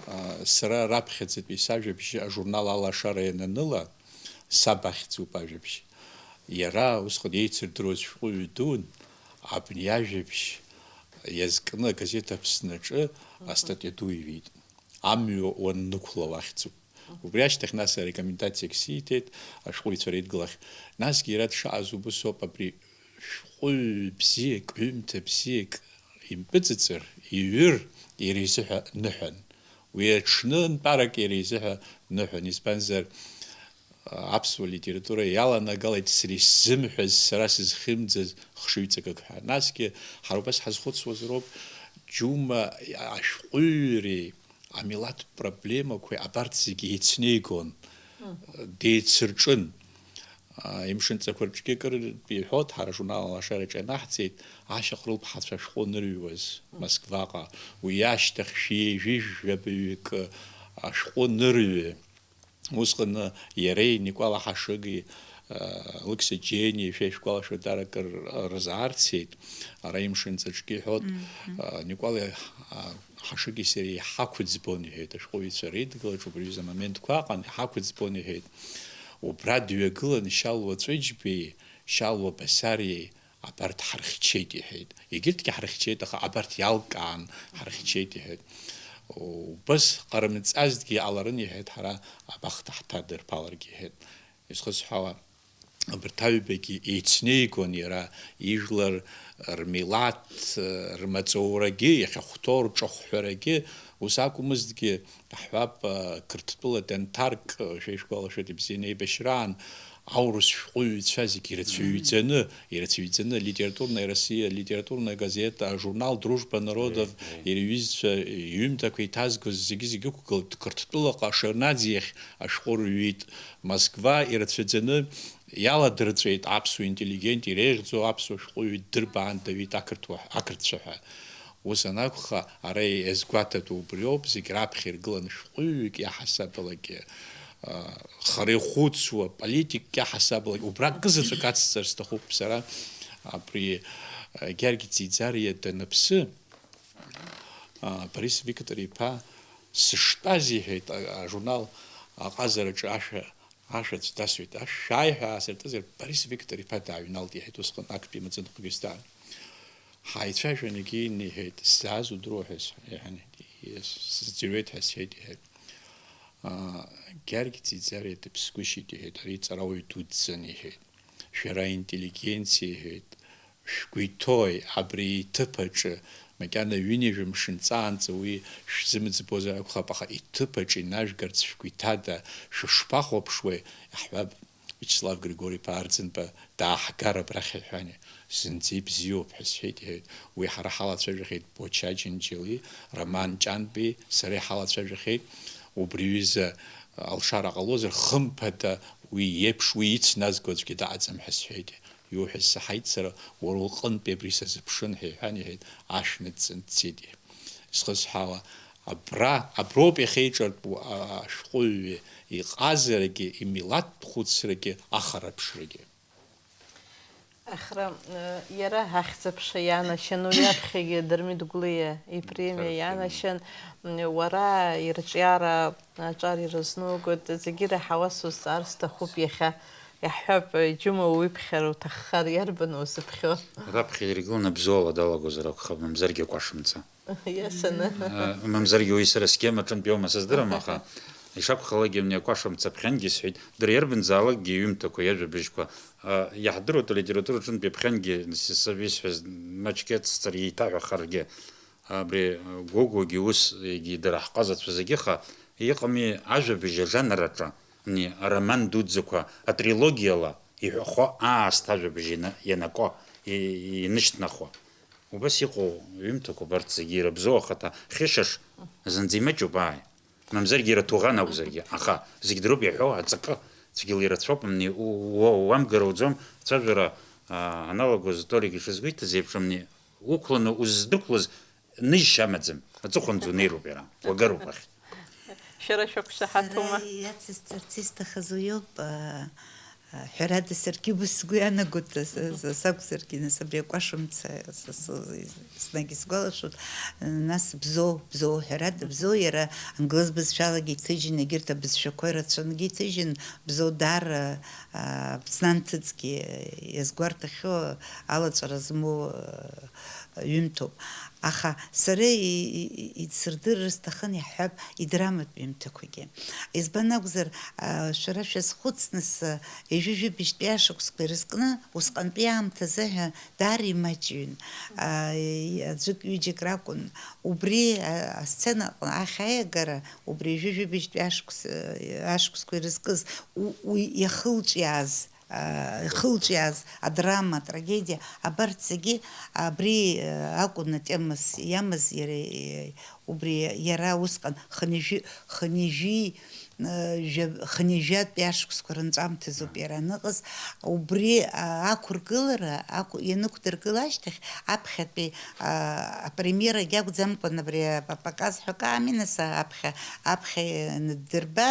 Аа, сара раԥхьаӡатәи сажәабжь ажурнал Алашара иананыла, саб ахьӡуп ажәабжь. Иара усҟан еицырдыруаз шәҟәыҩҩы дуун, абни ажәабжь иазкны агазеҭ Аԥсныҿы астатиа ду иҩит. Амҩа уаннықәлауа ахьӡуп. Убри ашьҭахь нас арекомендациагь сиҭеит ашәҟәыҩҩцәа реидгылахь. Насгьы иара дшааз убыс ауп абри шәҟәыҩҩы бзиак, ҩымҭа бзиак импыҵыҵыр, иҩыр, иара изыҳәа ныҳәан. Уи аҽны нтәарак иара изыҳәа ныҳәан. Избанзар, аԥсуа литература иаланагалеит сара исзымҳәаз, сара сызхьымӡаз хшыҩҵакык ҳәа. Насгьы ҳара убас ҳазхәыцуазароуп, џьума ашәҟәыҩҩреи амилаҭтә проблемақәеи абарҭ зегьы еицнеигон, деицырҿын. Имшынҵақәа рҿгьы акыр иҳәот, ҳара ажурнал Алашараҿы ианаҳҵеит, ашьаҟрыл ԥҳацәа ашәҟәы анырҩуаз Москваҟа, уи ашьҭахь шәи жәижәабаҩык ашәҟәы нырҩы. Усҟан иареи Никәала Ҳашыги, Алықьса Џьениеи, шәа ишәгәалашәо, даара акыр рзаарцеит. Ара имшынҵаҿгьы иҳәот, Никәала Ҳашыги сареи иҳақәыӡбон, иҳәеит, ашәҟәыҩҩцәа реидгылаҿ убри аҩыза амоментқәа аҟан иҳақәыӡбон, иҳәеит. Убра дҩагылан Шьалуа Ҵәыџьбеи, Шьалуа Басариеи абарҭ ҳархьчеит, иҳәеит. Егьырҭгьы ҳархьчеит, аха абарҭ иалкаан ҳархьчеит, иҳәеит. Убас ҟарымҵазҭгьы иҟаларын, иҳәеит, ҳара абахҭа ҳҭадырԥаларгьы, иҳәеит. Изхысҳәаауа, абарҭ аҩбагьы еицнеигон иара, ижәлар рмилаҭ, рмаҵурагьы, иахьахәҭоу рҿахәҳәарагьы, ус акәмызҭгьы, ҳҳәап, Қырҭтәыла данҭарк, шәа ишәгәалашәоит, ибзианы еибашьраан, аурыс шәҟәыҩҩцәа зегьы ирацәаҩӡаны, ирацәаҩӡаны Литературная Россия, Литературная газета, ажурнал Дружба народов, иара иҩызцәа иҩымҭақәа иҭазгоз зегьы-зегьы ықәгылт, Қырҭтәылаҟа Шернадзе иахь ашәҟәы рҩит, Москва ирацәаӡаны иаладырҵәеит аԥсуа интеллигент иреиӷьӡоу аԥсуа шәҟәыҩҩы ддырбаан Давид ақырҭуа, ақырҭцәа ҳәа. Ус анакәха, ара иазгәаҭатәу убриоуп, зегь раԥхьа иргыланы шәҟәыҩҩык иаҳасабалагьы, а, хара ихәыцуа политикк иаҳасабалагьы, убра акы заҵәык ацҵар сҭахуп сара, абри, а, Георги Ӡиӡариа даныԥсы, а, Борис Виктор-иԥа сыштәаз, иҳәеит, а, ажурнал аҟазараҿы ашәа, ашәа аӡә дасҳәеит, ашә шәааи ҳәа аасыртызар, Борис Виктор-иԥа дааҩналт, иҳәеит, усҟан актәи имаӡаныҟәгаҩыс даан. Ҳаицәажәан, егьи иҳәеит, сзааз удыруа ҳәа сҳәан, сзыӡырҩуеит ҳәа сҳәеит, иҳәеит. Аа, Георги Ӡиӡариа дыԥсгәышьеит, иҳәеит, ари ҵарауаҩ дуӡӡан, иҳәеит. Шәара аинтеллигенциа, иҳәеит, шәгәы иҭои, абри иҭыԥ аҿы, макьана ҩынҩажәа мшынҵаанӡа уи шәзымӡбозар акәхап, аха иҭыԥ аҿы инажәгарц шәгәы иҭада, шәышԥахәаԥшуеи, иаҳҳәап, Виачеслав Григори-иԥа Арӡынба дааҳгар абрахь, иҳәан, зынӡа ибзиоуп ҳәа сҳәеит, иҳәеит. Уи ҳара ҳалацәажәахьеит Боча Џьынџьали, Роман Ҷанбеи, сара иҳалацәажәахьеит. Убри аҩыза алшара ҟалозар, хымԥада, уи иеиԥш, уи ицназго аӡәгьы дыҟаӡам ҳәа сҳәеит. Иуҳәаз саҳаит сара, уара уҟынтәи абри сазыԥшын ҳәа иҳәан, иҳәеит, ашә ныдҵан дцеит. Исхысҳәаауа, абра, аброуп иахьеиҿартәу, а, ашәҟәыҩҩы иҟазарагьы, имилаҭтә хәыцрагьы, ахараԥшрагьы. Ахра, э, иара ахьӡ-аԥша ианашьан, уи аԥхьагьы Дырмит Гәлиа ипремиа ианашьан, м, уара ирҿиара аҿар ирызнугоит, зегьы ираҳауа сузҵаар сҭахуп иахьа. Иаҳҳәап, џьума уиԥхьар уҭаххар, иарбан узыԥхьо? Раԥхьа иргыланы Бзоуала далагозар акәхап, мамзаргьы Кәашамца. Иашаны. Э, мамзаргьы уи сара сгьама ҿынтә иоума сыздырам, аха ишакәхалакгьы, мни, Кәашамца ԥхьангьы сҳәеит, дара иарбанзаалакгьы иҩымҭақәа, иажәабжьқәа, э, иаҳдыруеит алитература ҿынтә иԥхьангьы, с-, саб исҳәаз маҷк иацсҵар еиҭаҳәахаргьы, абри, э, Гогогьы ус, егьи дара ҳҟазацәа зегьы, аха иҟами ажәабжь ажанр аҿы, мни, ароман дуӡӡақәа атрилогиала иҳәахо аасҭа ажәабжь иана-, ианако, и-, инышьҭнахуа. Убас иҟоу ҩымҭақәа абарҭ зегьы ирыбзоу ахаҭа хьышаш зынӡа имаҷуп, ааи. Мамзаргьы иара ҭуӷан акәзаргьы, аха зегь дроуп иаҳәо аҵакы, цәгьала ирацәоуп, мни, у-, уа-, уамгар ауӡом, ацәажәара, аа, аналагоз Толик ишазгәеиҭаз еиԥш, мни, уқәланы узздәықәлаз ныжьшьа амаӡам, аҵыхәанӡа унеироуп иара, уагароуп уахь. Шәара шәақәшаҳаҭума? Сара иацысҵарц исҭахыз уиоуп, а, а, ҳәарада, саргьы уи сгәы иаанагоит, са, са, сакәзаргьы, нас, абри Акәашамца, са, са, еснагь исгәалашәоит, нас Бзоу, Бзоу, ҳәарада, Бзоу иара англыз бызшәалагьы иҭыжьын, егьырҭ абызшәақәа ирацәангьы иҭыжьын, Бзоу даара, а, Аԥсны анҭыҵгьы иазгәарҭахьоу алаҵәара змоу, а, ҩымҭоуп. Аха сара и-, и-, и-, исырдырыр сҭахын, иаҳҳәап, идраматә ҩымҭақәагьы. Избан акәзар, а, шәара шәазхәыц, нас, а, ҩажәи жәибжьтәи ашықәсқәа ирызкны, усҟантәи аамҭазы ҳәа даара имаҷҩын. А, и-, аӡәык-ҩыџьак ракәын. Убри, а, асценаҟны ахь аиагара, убри ҩажәи жәибжьтәи ашықәс-, а, ашықәсқәа ирызкыз, у-, уи иахылҿиааз, а, ихылҿиааз адрама, атрагедиа, абарҭ зегьы абри, а, акәын атемас иамаз иара, е, убри иара усҟан хынҩажәи, хынҩажәи, а, жәа-, хынҩажәатәи ашықәсқәа рынҵәамҭазоуп иара аныҟаз. Убри, а, ақәыргылара, ақә-, ианықәдыргыла ашьҭахь, аԥхьатәи, а, апремиерагьы акәӡамкәан, абри апоказ ҳәа акы аминаса аԥхьа, аԥхьа ианаддырба,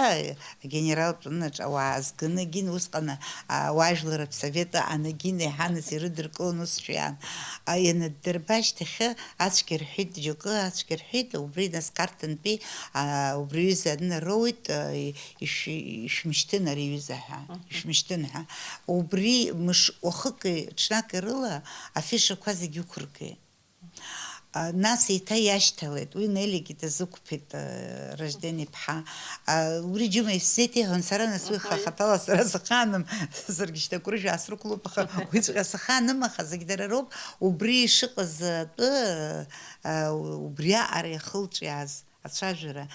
Агенералтә тәыланаҿ ауаа зганы, егьин усҟан, а, ауаажәларратә совет аҟаны, егьин еиҳаныс ирыдыркылон, ус шәиан. А, ианаддырба ашьҭахьы, ацәгьа рҳәеит џьоукы, ацәгьа рҳәеит, убри нас Қарҭынтәи, а, убри аҩыза анынароуит, а, и-, ишә-, ишәмышьҭын ари аҩыза ҳәа, Мгм. ишәмышьҭын ҳәа. Убри мыш уахыки ҽнаки рыла афишақәа зегьы ықәыргеит. А, нас еиҭа иашьҭалеит, уи Нелигьы дазықәԥеит, а, Ражден иԥҳа. А, убри џьыма исзеиҭеиҳәон, сара нас уи Аҳаи. Ха-, хаҭала сара сахаанам, саргьы шьҭа акрыжә аасрықәлоуп, аха уиҵәҟьа сахаанам, аха зегь дара роуп, убри ишыҟаз атәы, а, убриаҟара иахылҿиааз ацәажәара.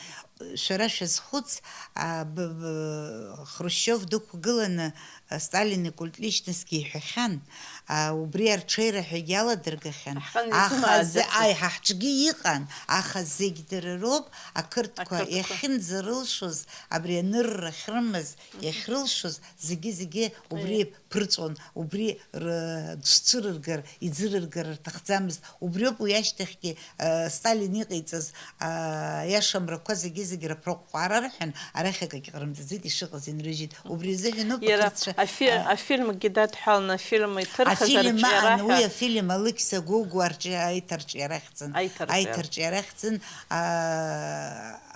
Шәара шәазхәыц, а, б-, б-, Хрушьчиов дықәгыланы, а, Сталин икультличностьгьы иҳәахьан, а, убри арҽеира ҳәагьы аладыргахьан. Ҳҟан Аха изымааӡацызт. Зе-, аи, ҳа ҳҿгьы иҟан, аха зегь дара роуп, ақырҭқәа Ақырҭқәа. Иахьынӡарылшоз, абри анырра ахьрымаз, Мгм. иахьрылшоз, зегьы-зегьы убри Аиеи. Ԥырҵәон, убри рцәырыргар, иӡырыргар рҭахӡамызт. Убриоуп уи ашьҭахьгьы, а, Сталин иҟаиҵаз, а, аиашамрақәа зегьы-зегьы рыԥрыҟәҟәаара рҳәан, арахь акагьы ҟарымҵаӡеит, ишыҟаз инрыжьит. Убри азыҳәан ауп Иара ақырҭцәа, афи-, а, афильмгьы дадҳәалан, афильм иҭырхыз Афильм арҿиара аан, уи ҳәа. Афильм Алықьса Гогәуа арҿиа-, аиҭарҿиара ахьӡын. Аиҭарҿиара. Аиҭарҿиара ахьӡын, а,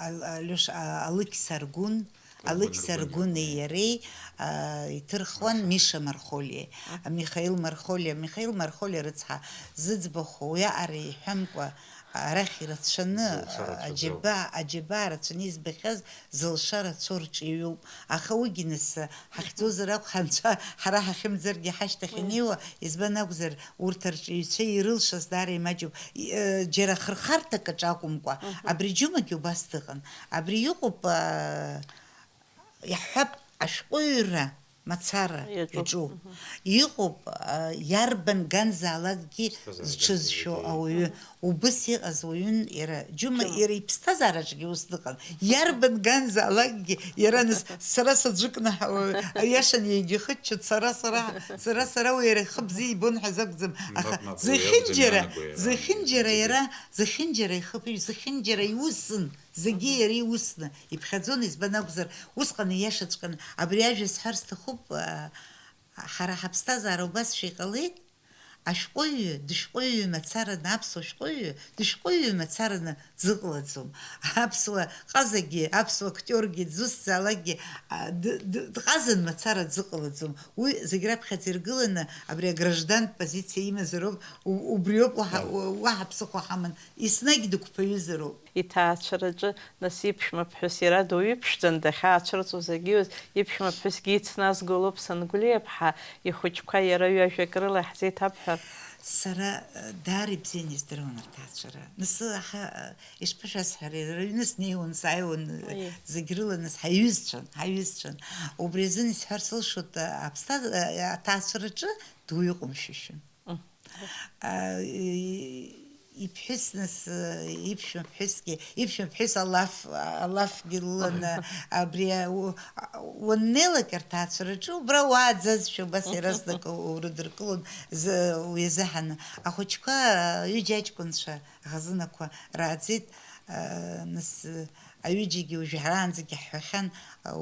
Ал-, Алиош-, а, Алықьса Аргәын, Алықьса Аргәыни иареи, аа, иҭырхуан Миша Мархолиа, Михаил Мархолиа, Михаил Мархолиа рыцҳа, зыӡбахә уиаҟара иҳәамкәа, арахь ирацәаны, Зылшара цәгьоуп. Аџьабаа, аџьабаа рацәаны избахьаз зылшара цо рҿиаҩуп. Аха уигьы нас ҳахьӡозар акәхап, анцәа ҳара ҳахьымӡаргьы ҳашьҭахь Уи. Анеиуа, избан акәзар, урҭ арҿиаҩцәа ирылшаз даара имаҷуп. И-, э, џьара хырхарҭак аҿы акәымкәа, Мгм. Абри џьумагьы убас дыҟан. Абри иҟоуп, аа, Иаҳҳәап, ашәҟәыҩҩра мацара Иаҿуп. Иаҿу. Мгм. Иҟоуп, а, иарбан ганзаалакгьы Ԥсҭазаара зҽызшәо зегьы. Ауаҩы. Мгм. Убыс иҟаз уаҩын иара. Џьума Џьума. Иара иԥсҭазаараҿгьы ус дыҟан. Иарбан ганзаалакгьы иара нас сара саӡәыкнаҳауа, аиашаны иагьихыччоит, сара, сара, сара, сара уи иара ихы бзиа ибон ҳәа азакәӡам. Аха Мап, мап, уи акәӡам зехьынџьара, иаанагоу иара. Зехьынџьара иара, зехьынџьара ихы, зехьынџьара иусн. Зегьы иара иусны иԥхьаӡон, избан акәзар, усҟан ииашаҵәҟьаны абри ажәа сҳәар сҭахуп, аа, ҳара ҳаԥсҭазаара убасшәа иҟалеит, ашәҟәыҩҩы, дышәҟәыҩҩы мацараны, аԥсуа шәҟәыҩҩы, дышәҟәыҩҩы мацараны дзыҟалаӡом. Аԥсуа ҟазагьы, аԥсуа актиоргьы, дзусҭзаалакгьы, а, д-, д-, дҟазан мацара дзыҟалаӡом. Уи зегь раԥхьаӡа иргыланы абри аграждантә позициа имазароуп, у-, убриоуп уаҳа-, Иа. Уаҳа ԥсыхәа ҳаман. Еснагь дықәԥаҩызароуп. Иҭаацәараҿы, нас, иԥшәмаԥҳәыс иара дуаҩы иԥшӡан дахьаацәырҵуаз агьиуаз, иԥшәмаԥҳәысгьы ицназго Лопсан Гәлиаԥҳа ихәыҷқәа иара ҩажәак рыла иаҳзеиҭабҳәар? Сара, э, даара ибзианы издыруан арҭ аацәара. Нас, аҳа, э, ишԥашәасҳәари, рыҩны снеиуан, сааиуан, э, Аиеи. Зегь рыла, нас, ҳаиҩызцәан, ҳаиҩызцәан. Убри азын исҳәар сылшоит, э, аԥсҭаз-, э, аҭаацәараҿы дуаҩы ҟәымшәышәын. Мм. А, и-, иԥҳәыс нас, э, иԥшәма ԥҳәысгьы, иԥшәма ԥҳәыс алаф, алафгьы лыланы, абри, а, у-, а, уаннеилак арҭ аацәараҿы, убра уааӡазшәа, убас иаразнак у-, урыдыркылон, зы-, уи азыҳәан. Ахәыҷқәа, а, ҩыџьа аҷкәынцәа, аҳазынақәа рааӡеит, а, нас, э, Аҩыџьагьы уажәраанӡагьы ҳҳәахьан,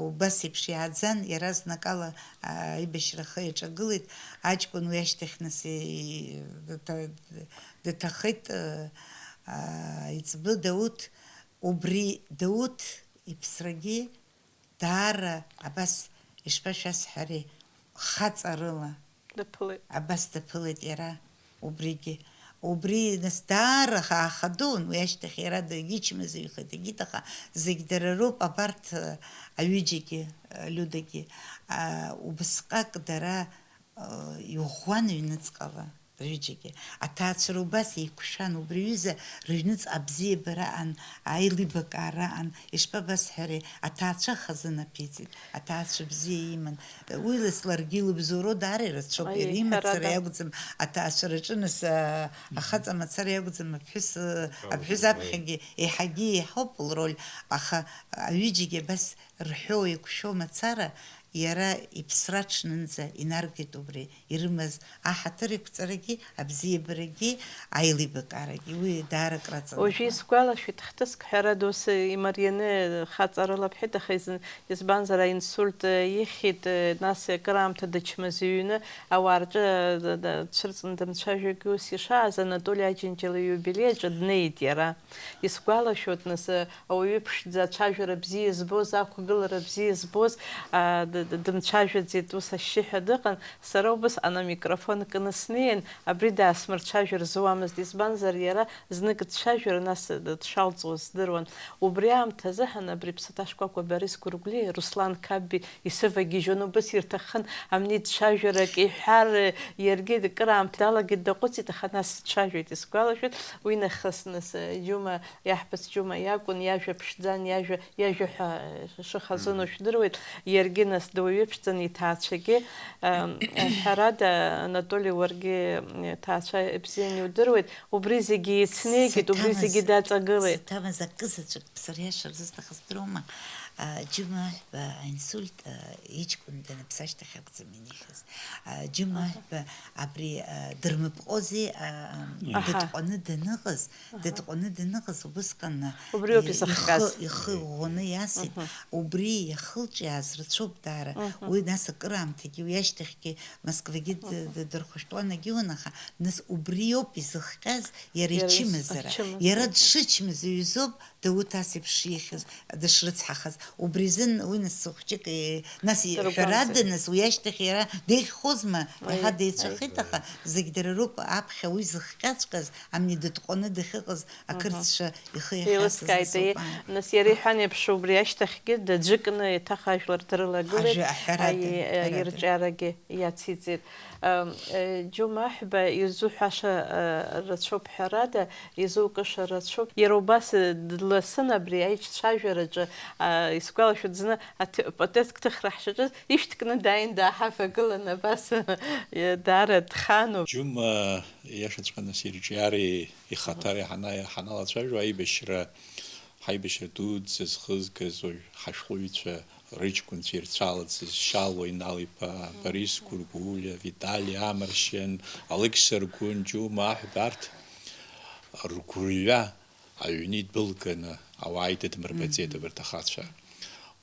убас еиԥш иааӡан, иаразнакала аибашьра ахы иаҿагылеит. Аҷкәын уи ашьҭахь нас и-, дҭа-, дҭахеит, а, иҵбы Дауҭ. Убри Дауҭ иԥсрагьы даара абас, ишԥашәасҳәари, хаҵарыла. Даԥылеит. Абас даԥылеит иара убригьы. Убри нас даара ха-, хадун, уи ашьҭахь иара дагьычмазаҩхеит, егьит, аха зегь дара роуп, абарҭ, э, аҩыџьагьы, э, Лиудагьы, а, убасҟак дара, э, иӷәӷәан ҩныҵҟала рҩыџьагьы. Аҭаацәара убас еиқәшәан, убри аҩыза рыҩныҵҟа абзиабара аан, аилибакаара аан, ишԥабасҳәари, аҭаацәа хазы наԥиҵеит, аҭаацәа бзиа иман. Уи лас-, ларгьы илыбзоуроу даара ирацәоуп, Аиеи, иара имацара ҳәарада. Иакәӡам, аҭаацәараҿы нас, а, ахаҵа мацара иакәӡам, аԥҳәыс, а, аԥҳәыс аԥхьагьы еиҳагьы еиҳауп лроль, аха аҩыџьагьы абас рҳәо, еиқәшәо мацара, иара иԥсра ҽнынӡа инаргеит убри ирымаз аҳаҭыр еиқәҵарагьы, абзиабарагьы, аилибакаарагьы. Уи даара акраҵанакуан. Уажәы исгәалашәеит, хҭыск ҳәарада ус имарианы хаҵарыла бҳәеит, аха изын-, Избанзар, аинсульт, э, ихьит, э, нас акыраамҭа дычмазаҩны, ауаа рҿы, э, д-, д-, дцәырҵны дымцәажәогьы ус ишааз, Анатоли Аџьынџьал ииубилеи аҿы днеит иара. Исгәалашәоит, нас, э, ауаҩы ԥшӡа, ацәажәара бзиа збоз, ақәгылара бзиа збоз, а, д-, д-, дымцәажәаӡеит, ус ашьшьыҳәа дыҟан. Сара убысҟан амикрофон кны снеин, абри даасмырцәажәар зуамызт, избанзар, иара знык дцәажәар, нас дшалҵуаз здыруан. Убри аамҭазыҳәан абри Ԥсаҭа шкәакәа Борис Гәыргәлиеи Руслан Қапби исывагьежьуан, убыс ирҭаххын, амни дцәажәарак иҳәар, иаргьы кыраамҭа далагеит, даҟәыҵит, аха нас дцәажәеит, исгәалашәоит, уи нахыс, нас, џьума, иаҳбац Џьума иакәын, иажәа ԥшӡан, иажәа, иажәа ҳәа шыхазыноу Мгм. Шәдыруеит, иаргьы нас дуаҩы ԥшӡан, иҭаацәагьы, ам, ҳәарада, Анатоли, уаргьы, м, ҭаацәа бзиан иудыруеит, убри зегьы еицнеигеит, убри зегьы Саҭамыз, даҵагылеит. Саҭамыз акы заҵәык, сара иаша рзысҭахыз дыруама, а, Џьума Аҳәба аинсульт, а, иҷкәын даныԥсы ашьҭахь акәӡам инихыз. А, Џьума Аҳәба абри, а, дырмыпҟози, а, Аҳа. Дытҟәаны даныҟаз, Аҳа. Дытҟәаны даныҟаз убысҟан, Убриоуп и-, изыхҟьаз. Ихы, ихы ӷәӷәаны иасит. Мгм. Убри иахылҿиааз рацәоуп даара. Мгм. Уи нас акыраамҭагьы, уи ашьҭахьгьы Москвагьы д-, Мгм. Д-, дырхәышәтәуан, агьуан, аха нас убриоуп изыхҟьаз иара Иара ис-, ичымазара. Ачымазара. Иара дшычмазаҩыз ауп Дауҭ ас еиԥш ихьыз, дышрыцҳахаз. Убри азын уи нас хәҷык, е, нас и-, Дыргәамҵит. Ҳәарада, нас уи ашьҭахь иара деиӷьхозма? Уи. Иаҳа деицәахеит, аха зегь дара роуп, аԥхьа уи зыхҟьаҵәҟьаз, амни дытҟәаны дахьыҟаз Аҳа. Ақырҭцәа ихы иахьасыз Еилыскааит, нас ауп, ии. Ааи. Нас иара иҳәан еиԥш, убри ашьҭахьгьы даӡәыкны еиҭах ажәлар дрылагылеит, Ажәа аҳәарада, аи, ҳәарада. Ирҿиарагьы иациҵеит. Ам, э, Џьума Аҳәба изуҳәаша, э, рацәоуп ҳәарада, изукыша рацәоуп. Иара убас, э, дласын абри аиҿцәажәараҿы, а, исгәалашәоит зны аҭ-, апотетк ҭыхра ҳшаҿыз, ишәҭ кны дааин дааҳавагылан абас, э, даара дханоуп. Џьума иашаҵәҟьаны ирҿиареи ихаҭареи ҳана-, ҳаналацәажәо аибашьра, ҳаибашьра дуӡӡа зхызгаз уажә ҳашәҟәыҩҩцәа рыҷкәынцәа ирцәалаӡыз Шьалуа Инал-иԥа, Борис Гәыргәлиа, Витали Амаршьан, Алықьса Ргәын, Џьума Аҳәба, арҭ ргәырҩа аҩны идәылганы ауаа идыдмырбаӡеит абарҭ ахацәа.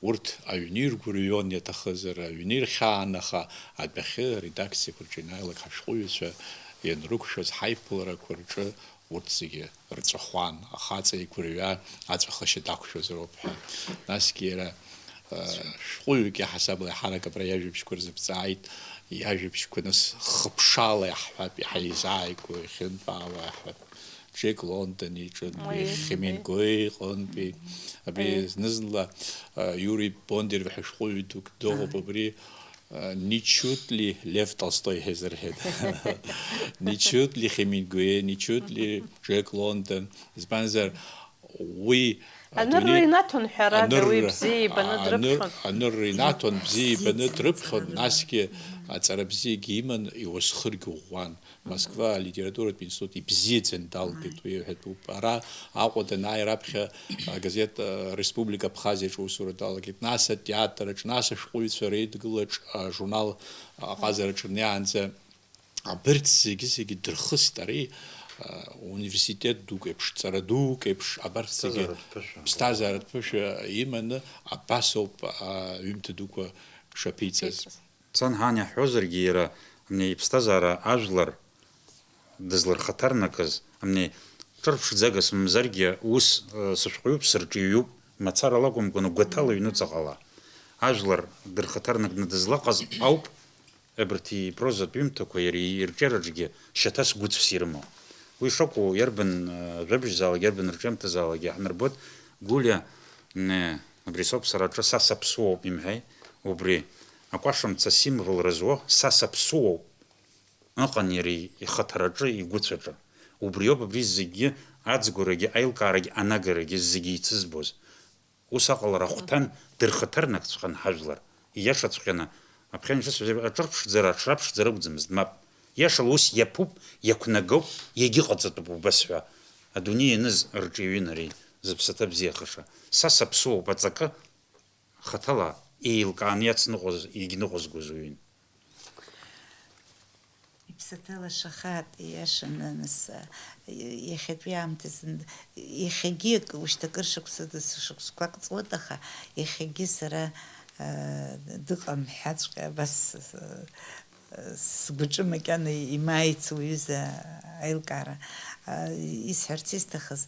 Урҭ аҩны иргәырҩон иаҭахызар, аҩны ирхьаан, аха адәахьы аредакциақәа рҿы ианааилак ҳашәҟәыҩҩцәа ианрықәшәоз ҳаиԥыларақәа рҿы урҭ зегьы рҵәахуан, ахаҵа игәырҩа аҵәахышьа дақәшәозароуп ҳәа. Насгьы иара, э, шәҟәыҩҩык иаҳасабала иаҳарак абра иажәабжьқәа рзыԥҵааит, иажәабжьқәа нас хыԥшала иаҳҳәап, иаҳа изааигәоу иахьынтәаауа иаҳҳәап. Джек Лондон иҿынтәи, Уи. Хемингуеи иҟынтәи, абри Уи. Зны-зынла, э, Иури Бондеров ҳәа шәҟәыҩҩы дук дыҟоуп, Ааи. Абри, э, ничуть ли Лев Толстой ҳәа изырҳәеит. Ничуть ли Хемингуеи, ничуть ли Джек Лондон. Избанзар, уи Анырра адунеи-, инаҭон ҳәарада, анырра, уи бзиа ибаны аныр-, дрыԥхьон. Анырра инаҭон, бзиа ибаны Бзиа дрыԥхьон, ҵаҵаны. Насгьы аҵара бзиагьы иман, иуасхыргьы ӷәӷәан. Москва алитературатә институт ибзиаӡаны далгеит, Ааи. Уи аҳәатәуп. Ара Аҟәа данааи раԥхьа агазеҭ, а, Республика Абхазиаҿы аусура далагеит, нас атеатраҿ, нас ашәҟәыҩҩцәа реидгылаҿ, а, журнал аҟазараҿы днеиаанӡа абырҭ зегьы-зегьы дырхыст ари, а, университет дук еиԥш, ҵара дук еиԥш, абарҭ зегьы Ԥсҭазааратә ԥышәа. Ԥсҭазааратә ԥышәа иманы абас ауп, а, аҩымҭа дуқәа шаԥиҵаз. Шаԥиҵаз. Сан ҳан иаҳҳәозаргьы, иара, амни, иԥсҭазаара ажәлар дызлырхаҭарнакыз, амни, ҿырԥшӡагас мамзаргьы ус, э, сышәҟәҩуп, сырҿиаҩуп, мацара лакәымкәаны, гәаҭала ҩнуҵаҟала ажәлар дырхаҭарнакны дызлаҟаз ауп, абарҭ ипрозатә ҩымҭақәа иара ирҿиараҿгьы шьаҭас гәыцәс ирымоу. Уи шакәу, иарбан, э, жәабжьзаалак, иарбан рҿиамҭазаалакгьы иаҳнарбоит. Гулиа, м, абри соуп сара аҿы са саԥсуоуп имҳәеи, убри акәашамца символра зуо са саԥсуоуп. Ыҟан иара ихаҭараҿы, игәыцәаҿы. Убриоуп абри зегьы аӡгәарагьы, аилкаарагьы, анагарагьы зегьы ицызбоз. Ус аҟалара ахәҭан, дырхаҭарнакҵәҟьан ҳажәлар. Ииашаҵәҟьаны, аԥхьан ишысҳәаз еиԥш, аҿырԥшӡара, аҽраԥшӡара акәӡамызт, мап. Ииашала ус иаԥуп, иақәнагоуп, иагьыҟаҵатәуп убас ҳәа. Адунеи ианыз рҿиаҩын ари, зыԥсаҭа бзиахаша. Са саԥсуоуп аҵакы, хаҭала еилкааны иацныҟәаз, иагьныҟәызгоз уаҩын. Иԥсаҭа лашахааит, ииашаны, нас, иахьатәи аамҭазын, иахьагьы акы, ушьҭа акыр шықәса, шықәсқәак ҵуеит, аха иахьагьы сара, а, дыҟам ҳәаҵәҟьа абас, а, сгәаҿы макьана имааиц уҩыза аилкаара. А, исҳәарц исҭахыз,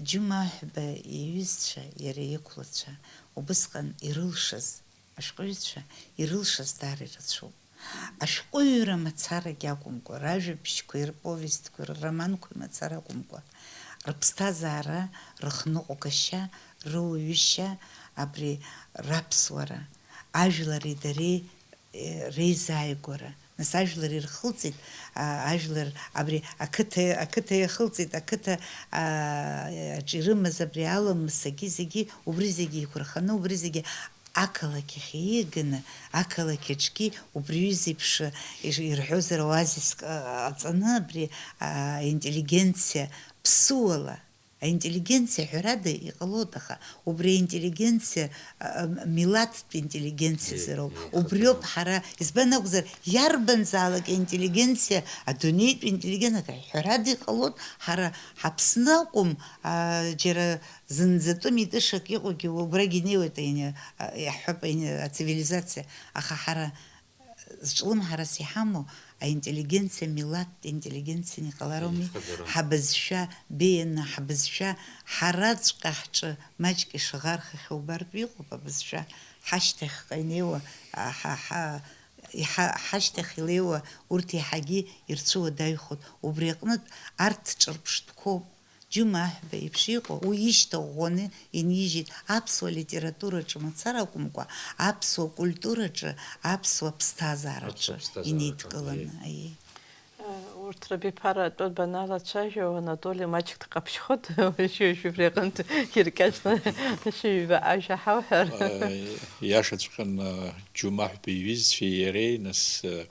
Џьума Аҳәба иҩызцәа, иара иқәлацәа, убысҟан ирылшаз, ашәҟәыҩҩцәа ирылшаз даара ирацәоуп. Ашәҟәыҩҩра мацарагьы акәымкәа, ражәабжьқәеи рповестқәеи рроманқәеи мацара акәымкәа, рыԥсҭазаара, рыхныҟәгашьа, рыуаҩышьа, абри раԥсуара, ажәлари дареи, е, реизааигәара. Нас ажәлар ирхылҵит, а, ажәлар абри ақыҭа, ақыҭа иахылҵит, ақыҭа, а, аҿы ирымаз абри аламыс, зегьы, зегьы, убри зегьы еиқәырханы, убри зегьы ақалақь ахь ииаганы, ақалақь аҿгьы убри ҩыза еиԥш ир-, ирҳәозар, оазиск, а, ҟаҵаны абри, а, аинтеллигенциа ԥсуала, аинтеллигенциа ҳәарада иҟалоит, аха убри аинтеллигенциа, а, а, милаҭтә интеллигенциазароуп. Еи, еи, убриоуп хатәы. Ҳара, избан акәзар, иарбанзаалак аинтеллигенциа, адунеитә интеллигенциа ҳәарада иҟалоит, ҳара ҳаԥсны акәым, а, џьара зынӡатәым итышак иҟоугьы убрагь инеиуеит, ани-, а, иаҳҳәап, ани-, ацивилизациа, аха ҳара зҿлымҳарас иҳамоу аинтеллигенциа, милаҭтә интеллигенцианы иҟалароуми, еихадароуп. Ҳабызшәа беианы, ҳабызшәа ҳараҵәҟьа ҳҿы маҷк ишаӷархахьоу убартә иҟоуп абызшәа, ҳашьҭахьҟа инеиуа, а, ҳа, ҳа, иҳа-, ҳашьҭахь илеиуа урҭ еиҳагьы ирцәыуадаҩхоит. Убри аҟнытә арҭ ҿырԥштәқәоуп. Џьума Аҳәба еиԥш иҟоу, уи ишьҭа ӷәӷәаны инижьит аԥсуа литератураҿы мацара акәымкәа, аԥсуа культураҿы, аԥсуа ԥсҭазаараҿы. Аԥсуа ԥсҭазаараҿы, инеидкыланы, аиеи. Аиеи. Урҭ рабиԥара атәы баналацәажәо, Анатоли маҷк дҟаԥшьхоит, уажәы-уажәы убри аҟынтә иркьаҿны шәыҩба ажәа ҳауҳәар. Э, иашаҵәҟьаны, Џьума Аҳәба иҩызцәеи иареи, нас, э,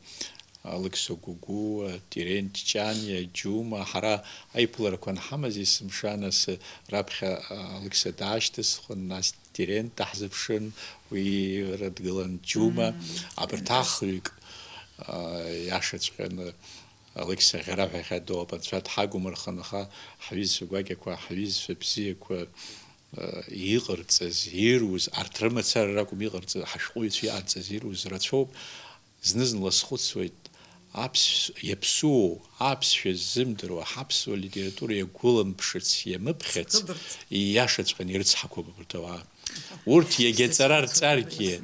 Алықьса Гәыгәуа, Терент Ҷаниа, Џьума, ҳара аиԥыларақәа анҳамаз есымша, нас раԥхьа, а, Алықьса даашьҭысхын, нас Терент даҳзыԥшын, уи иара дгылан, Џьума, мм, абарҭ ахҩык, а, иашаҵәҟьаны, Алықьса Ӷьараҳәа иахьа доуп, анцәа дҳагумырхын, аха ҳҩызцәа гәакьақәа, ҳҩызцәа бзиақәа, а, иҟарҵаз, ируз, арҭ рымацара ракәым иҟарҵаз, ҳашәҟәыҩҩцәа иҟарҵаз, ируз рацәоуп. Зны-зынла схәыцуеит, аԥс-, иаԥсуоу, аԥсшәа ззымдыруа, ҳаԥсуа литература иагәыламԥшырц иамыԥхьац, ииашаҵәҟьаны ирыцҳақәоуп абарҭ ауаа. Урҭ иагьа ҵара рҵаргьы,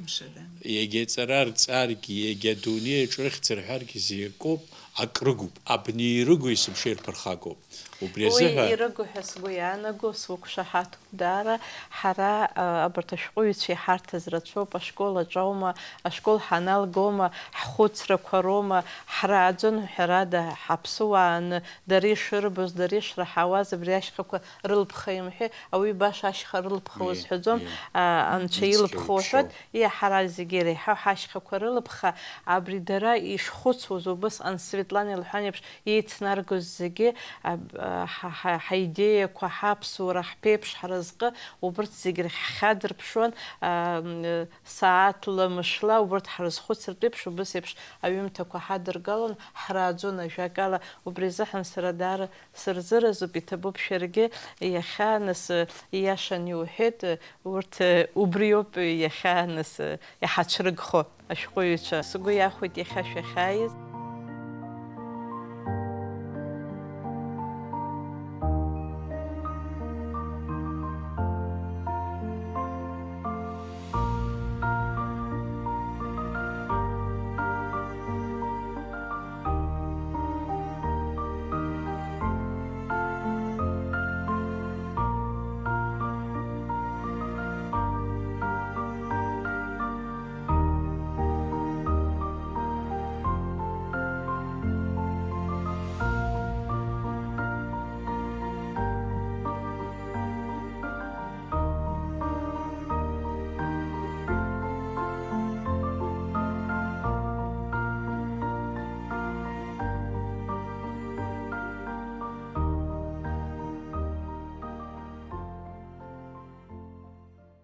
иагьа ҵара рҵаргьы, иагьа адунеи аҿы рыхьӡ рҳәаргьы зегь акоуп, акрыгуп, абни ирыгу есымша ирԥырхагоуп. Убри азыҳәа. Уи ирыгу ҳәа сгәы иаанаго, сықәшаҳаҭуп. Даара ҳара, а, абарҭ ашәҟәыҩҩцәа иҳарҭаз рацәоуп, ашкол аҿоума, ашкол ҳаналгома, ҳхәыцрақәа роума, ҳрааӡон, ҳәарада, ҳаԥсуааны, дара ишырбоз, дара ишраҳауаз, абри ашьхақәа рылԥха имҳәеи, ауаҩы баша ашьха рылԥха, ии, узҳәаӡом, ии, а, анцәа ицқьоу илԥха уҳәоит, ишоу. Ии, ҳара зегьы иреиҳау ҳашьхақәа рылыԥха, абри дара ишхәыцуаз, убысҟан Светлана илҳәан еиԥш, еицнаргоз зегьы, а, а, ҳа, ҳа, ҳаидеиақәа, ҳаԥсуара, ҳԥеиԥш, ҳразҟы, убырҭ зегь рахь ҳхьадырԥшуан, а, м, сааҭла, мышла, убырҭ ҳрызхәыцыртә еиԥш, убыс еиԥш аҩымҭақәа ҳадыргалон, ҳрааӡон, ажәакала, убри азыҳәан сара даара сырзыразуп, иҭабуп шәаргьы, иахьа, нас, ииашаны иуҳәеит, урҭ, убриоуп иахьа, нас, иҳацәрыгхо. Ашәҟәыҩҩцәа, сгәы иахәеит иахьа шәахьааиз.